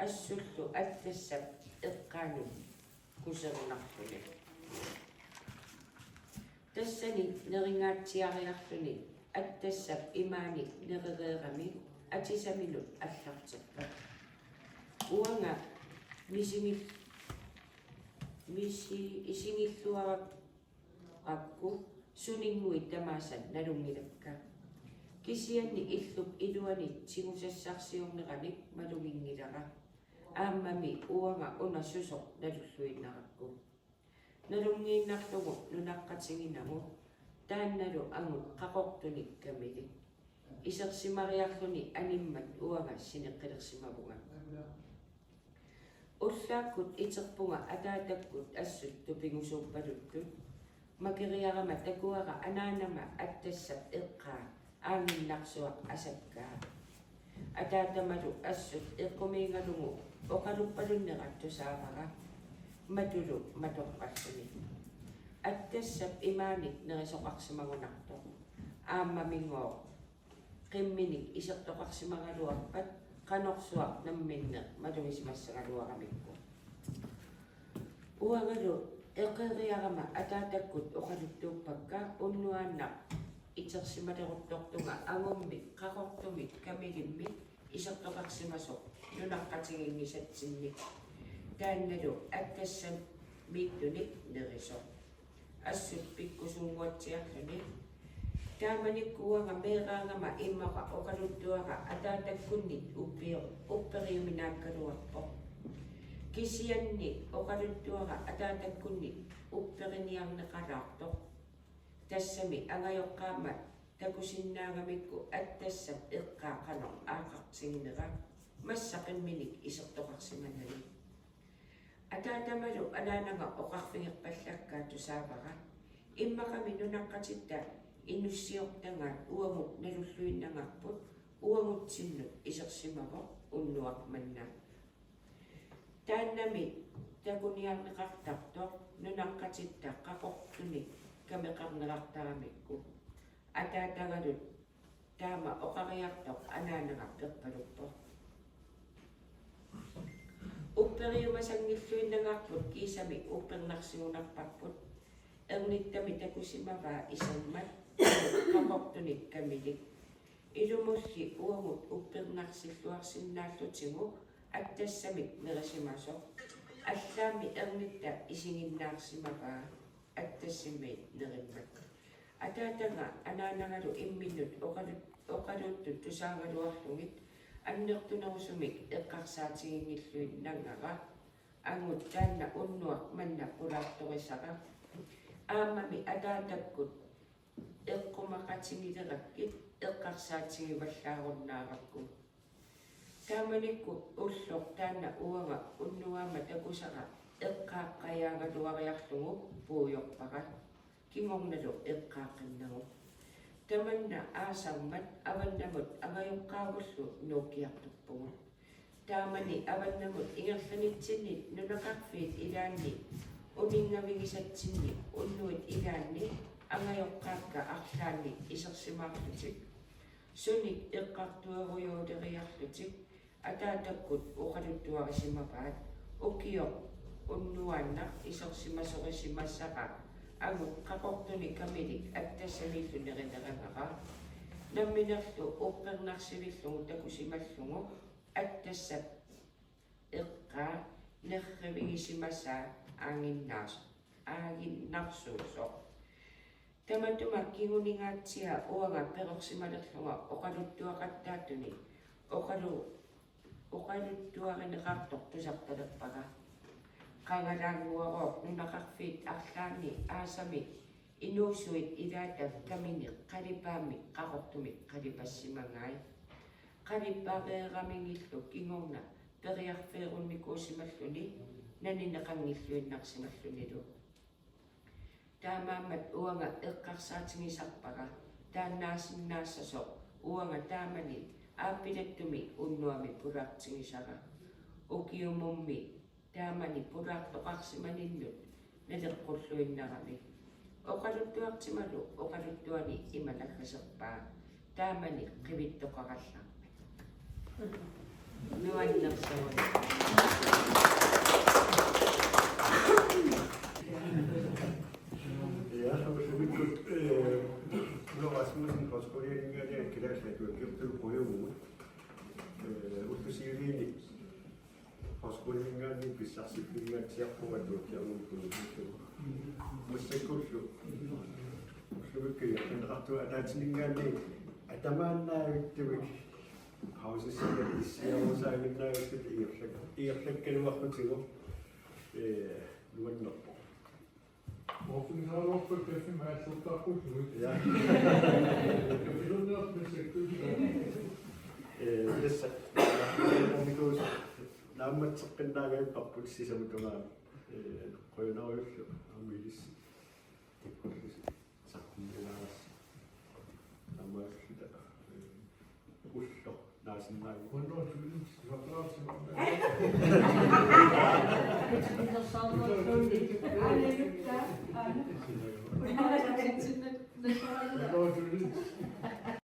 Assullu attassap eqqaanut kuserunarluni. Tassani neringaatsiariarluni attassap imaanik nerereerami atisaminut allarterpoq. Uanga misigil-, misi-, isigilluarakku suninnguit tamaasa nalunngilakka. Kisianni illup iluani tigusassarsiorneranik maluginngilara. Aammami uanga una susoq nalulluinnarakku. Nalunngiinnarlugu nunaqqatiginagu taannalu angut qaqortunik kamilik. Isersimariarluni animmat uanga sineqqilersimavunga. Ullaakkut iterpunga ataatakkut assut tupigusuuppaluttut. Makeriarama takuara anaanama attassap eqqaa aanginnarsuaq asakkaa. Ataatamalu assut eqqumiigalugu oqaluppalunnera tusaavara. Matulu matoqqalluni. Attassap imaanik nerisoqarsimagunartoq. Aammaminngooq qimminik isertoqarsimagaluarpat qanorsuaq namminneq malugisimassagaluaramikku. Uangalu eqeeriarama ataatakkut oqaluttuuppakka unnuaannaq itersimaleruttortunga angummik qaqortumik kamilimmik isertoqarsimasoq nunaqqatiginngisatsinnik. Taannalu attassamiittunik nerisoq. Assut pikkusunnguatsiarluni. Taamanikkut uanga meeraagama immaqa oqaluttuara ataatakkunnit uppio-, upperiuminaakkaluarpoq. Kisianni oqaluttuara ataatakkunnit upperiniarneqalaartoq. Tassami angajoqqaama takusinnaagamikku attassap eqqaa qanoq aaqartiginera massa qimminik isertoqarsimanani. Ataatamalu anaanaga oqarfigerpallakka tusaavara. Immaqami nunaqqatitta inussiortagaat uagut nalulluinnagarput uagutsinnut isersimavoq unnuaq manna. Taannami takuniarneqartartoq nunaqqatitta qaqortunik kameqarneqartaramikku. Ataatagaluk taama oqariartoq anaanaga perpaluppoq. Upperiumasanngilluinnagarput kiisami uppernarsigunarparput. Ernittami takusimavaa isermat qaqortunik kamilik. Ilumulli uagut uppernarsilluarsinnaallutigu attassamik nerisimasoq. Allaammi ernitta isiginnaarsimavaa attassamiit nerimmat. Ataataga anaanagalu imminnut oqalu-, oqaluuttut tusaagaluarlugit annertunerusumik eqqarsaatiginngilluinnanngilanga. Angut taanna unnuaq manna pulaartorisara. Aammami ataatakkut eqqumaqatigilerakkit eqqarsaatigivallaarunnaarakkit. Taamanikkut ulloq taanna uanga unnuaq aamma takusara eqqaaqqajaagaluariarlugu puigorpara. Kingornalu eqqaaqqinnagu. Tamanna aasarmat avannamut angajoqqaavullu nuukkiartorpugut. Taamani avannamut ingerlanitsinni nunaqarfiit ilaanni uninngavigisatsinni unnuit ilaanni angajoqqaakka arlaannik isersimaarlutik. Sunik eqqartuerujooreriarlutik ataatakkut oqaluttuarisimavaat. Ukioq unnuaannaq isersimasorisimasara angut Qaqortuni kamilik Attassamiillu nerinerangara. Namminerlu uqqernarsivillugu takusimallugu Attassap eqqaa nerrivigisimasaa aaginnaas-, aaginnarsuusoq. Tamatuma kinguningaatsiaq uanga perorsimalerlunga oqaluttuaqattaatuni oqalu-, oqaluttuarineqartoq tusartalerpara. Qangalaannguarooq nunaqarfiit arlaanni aasami inuusuit ilaata kamini qalipaammik Qaqortumik qalipassimagai. Qalipaareeramigillu kingorna periarfeerunnikuusimalluni nanineqanngilluinnarsimallunilu. Taamaammat uanga eqqarsaatigisarpara taannaasinnaassasoq uanga taamani aappilattumi unnuami pulaartigisara. Ukiumummi taamani pulaartoqarsimaninnut naleqqulluinnarami. Oqaluttuartimalu oqaluttuani ima naggaserpaa. Taamani qivittoqarallarmat. Nuannersuaq. Ja, så hvis vi kunne, øh, nu Rasmussen fra Skålingen, det er ikke der, så du har gjort det på en måde. Øh, hvis du siger det, Højskoleminngaanniit pissarsiffigigatsiarpunga tuukkiarnikuusuusugut. Massakkullu ullumikkut ingerlanneqartunga ataatsiminngaanniit atamaannaavittut pausisiat issiarusaanginnaavittut ingerlak-, ingerlakkaluarlutigu, ee, nuannerpoq. Oqqumisaarluarput kaffimik aallertarpugut. Ja. Kaffilerniartut massakkut. Ee, tassa. Nikuus naammatseqqinnaagaluarparput sisamat tungaanut. Ee, qujanarujussuaq aamma ilissi. Saqqummilaarassi. Naammaassuta. Ee, Ulloq naasinnaagu. Hundrede tusind. Hundrede tusind.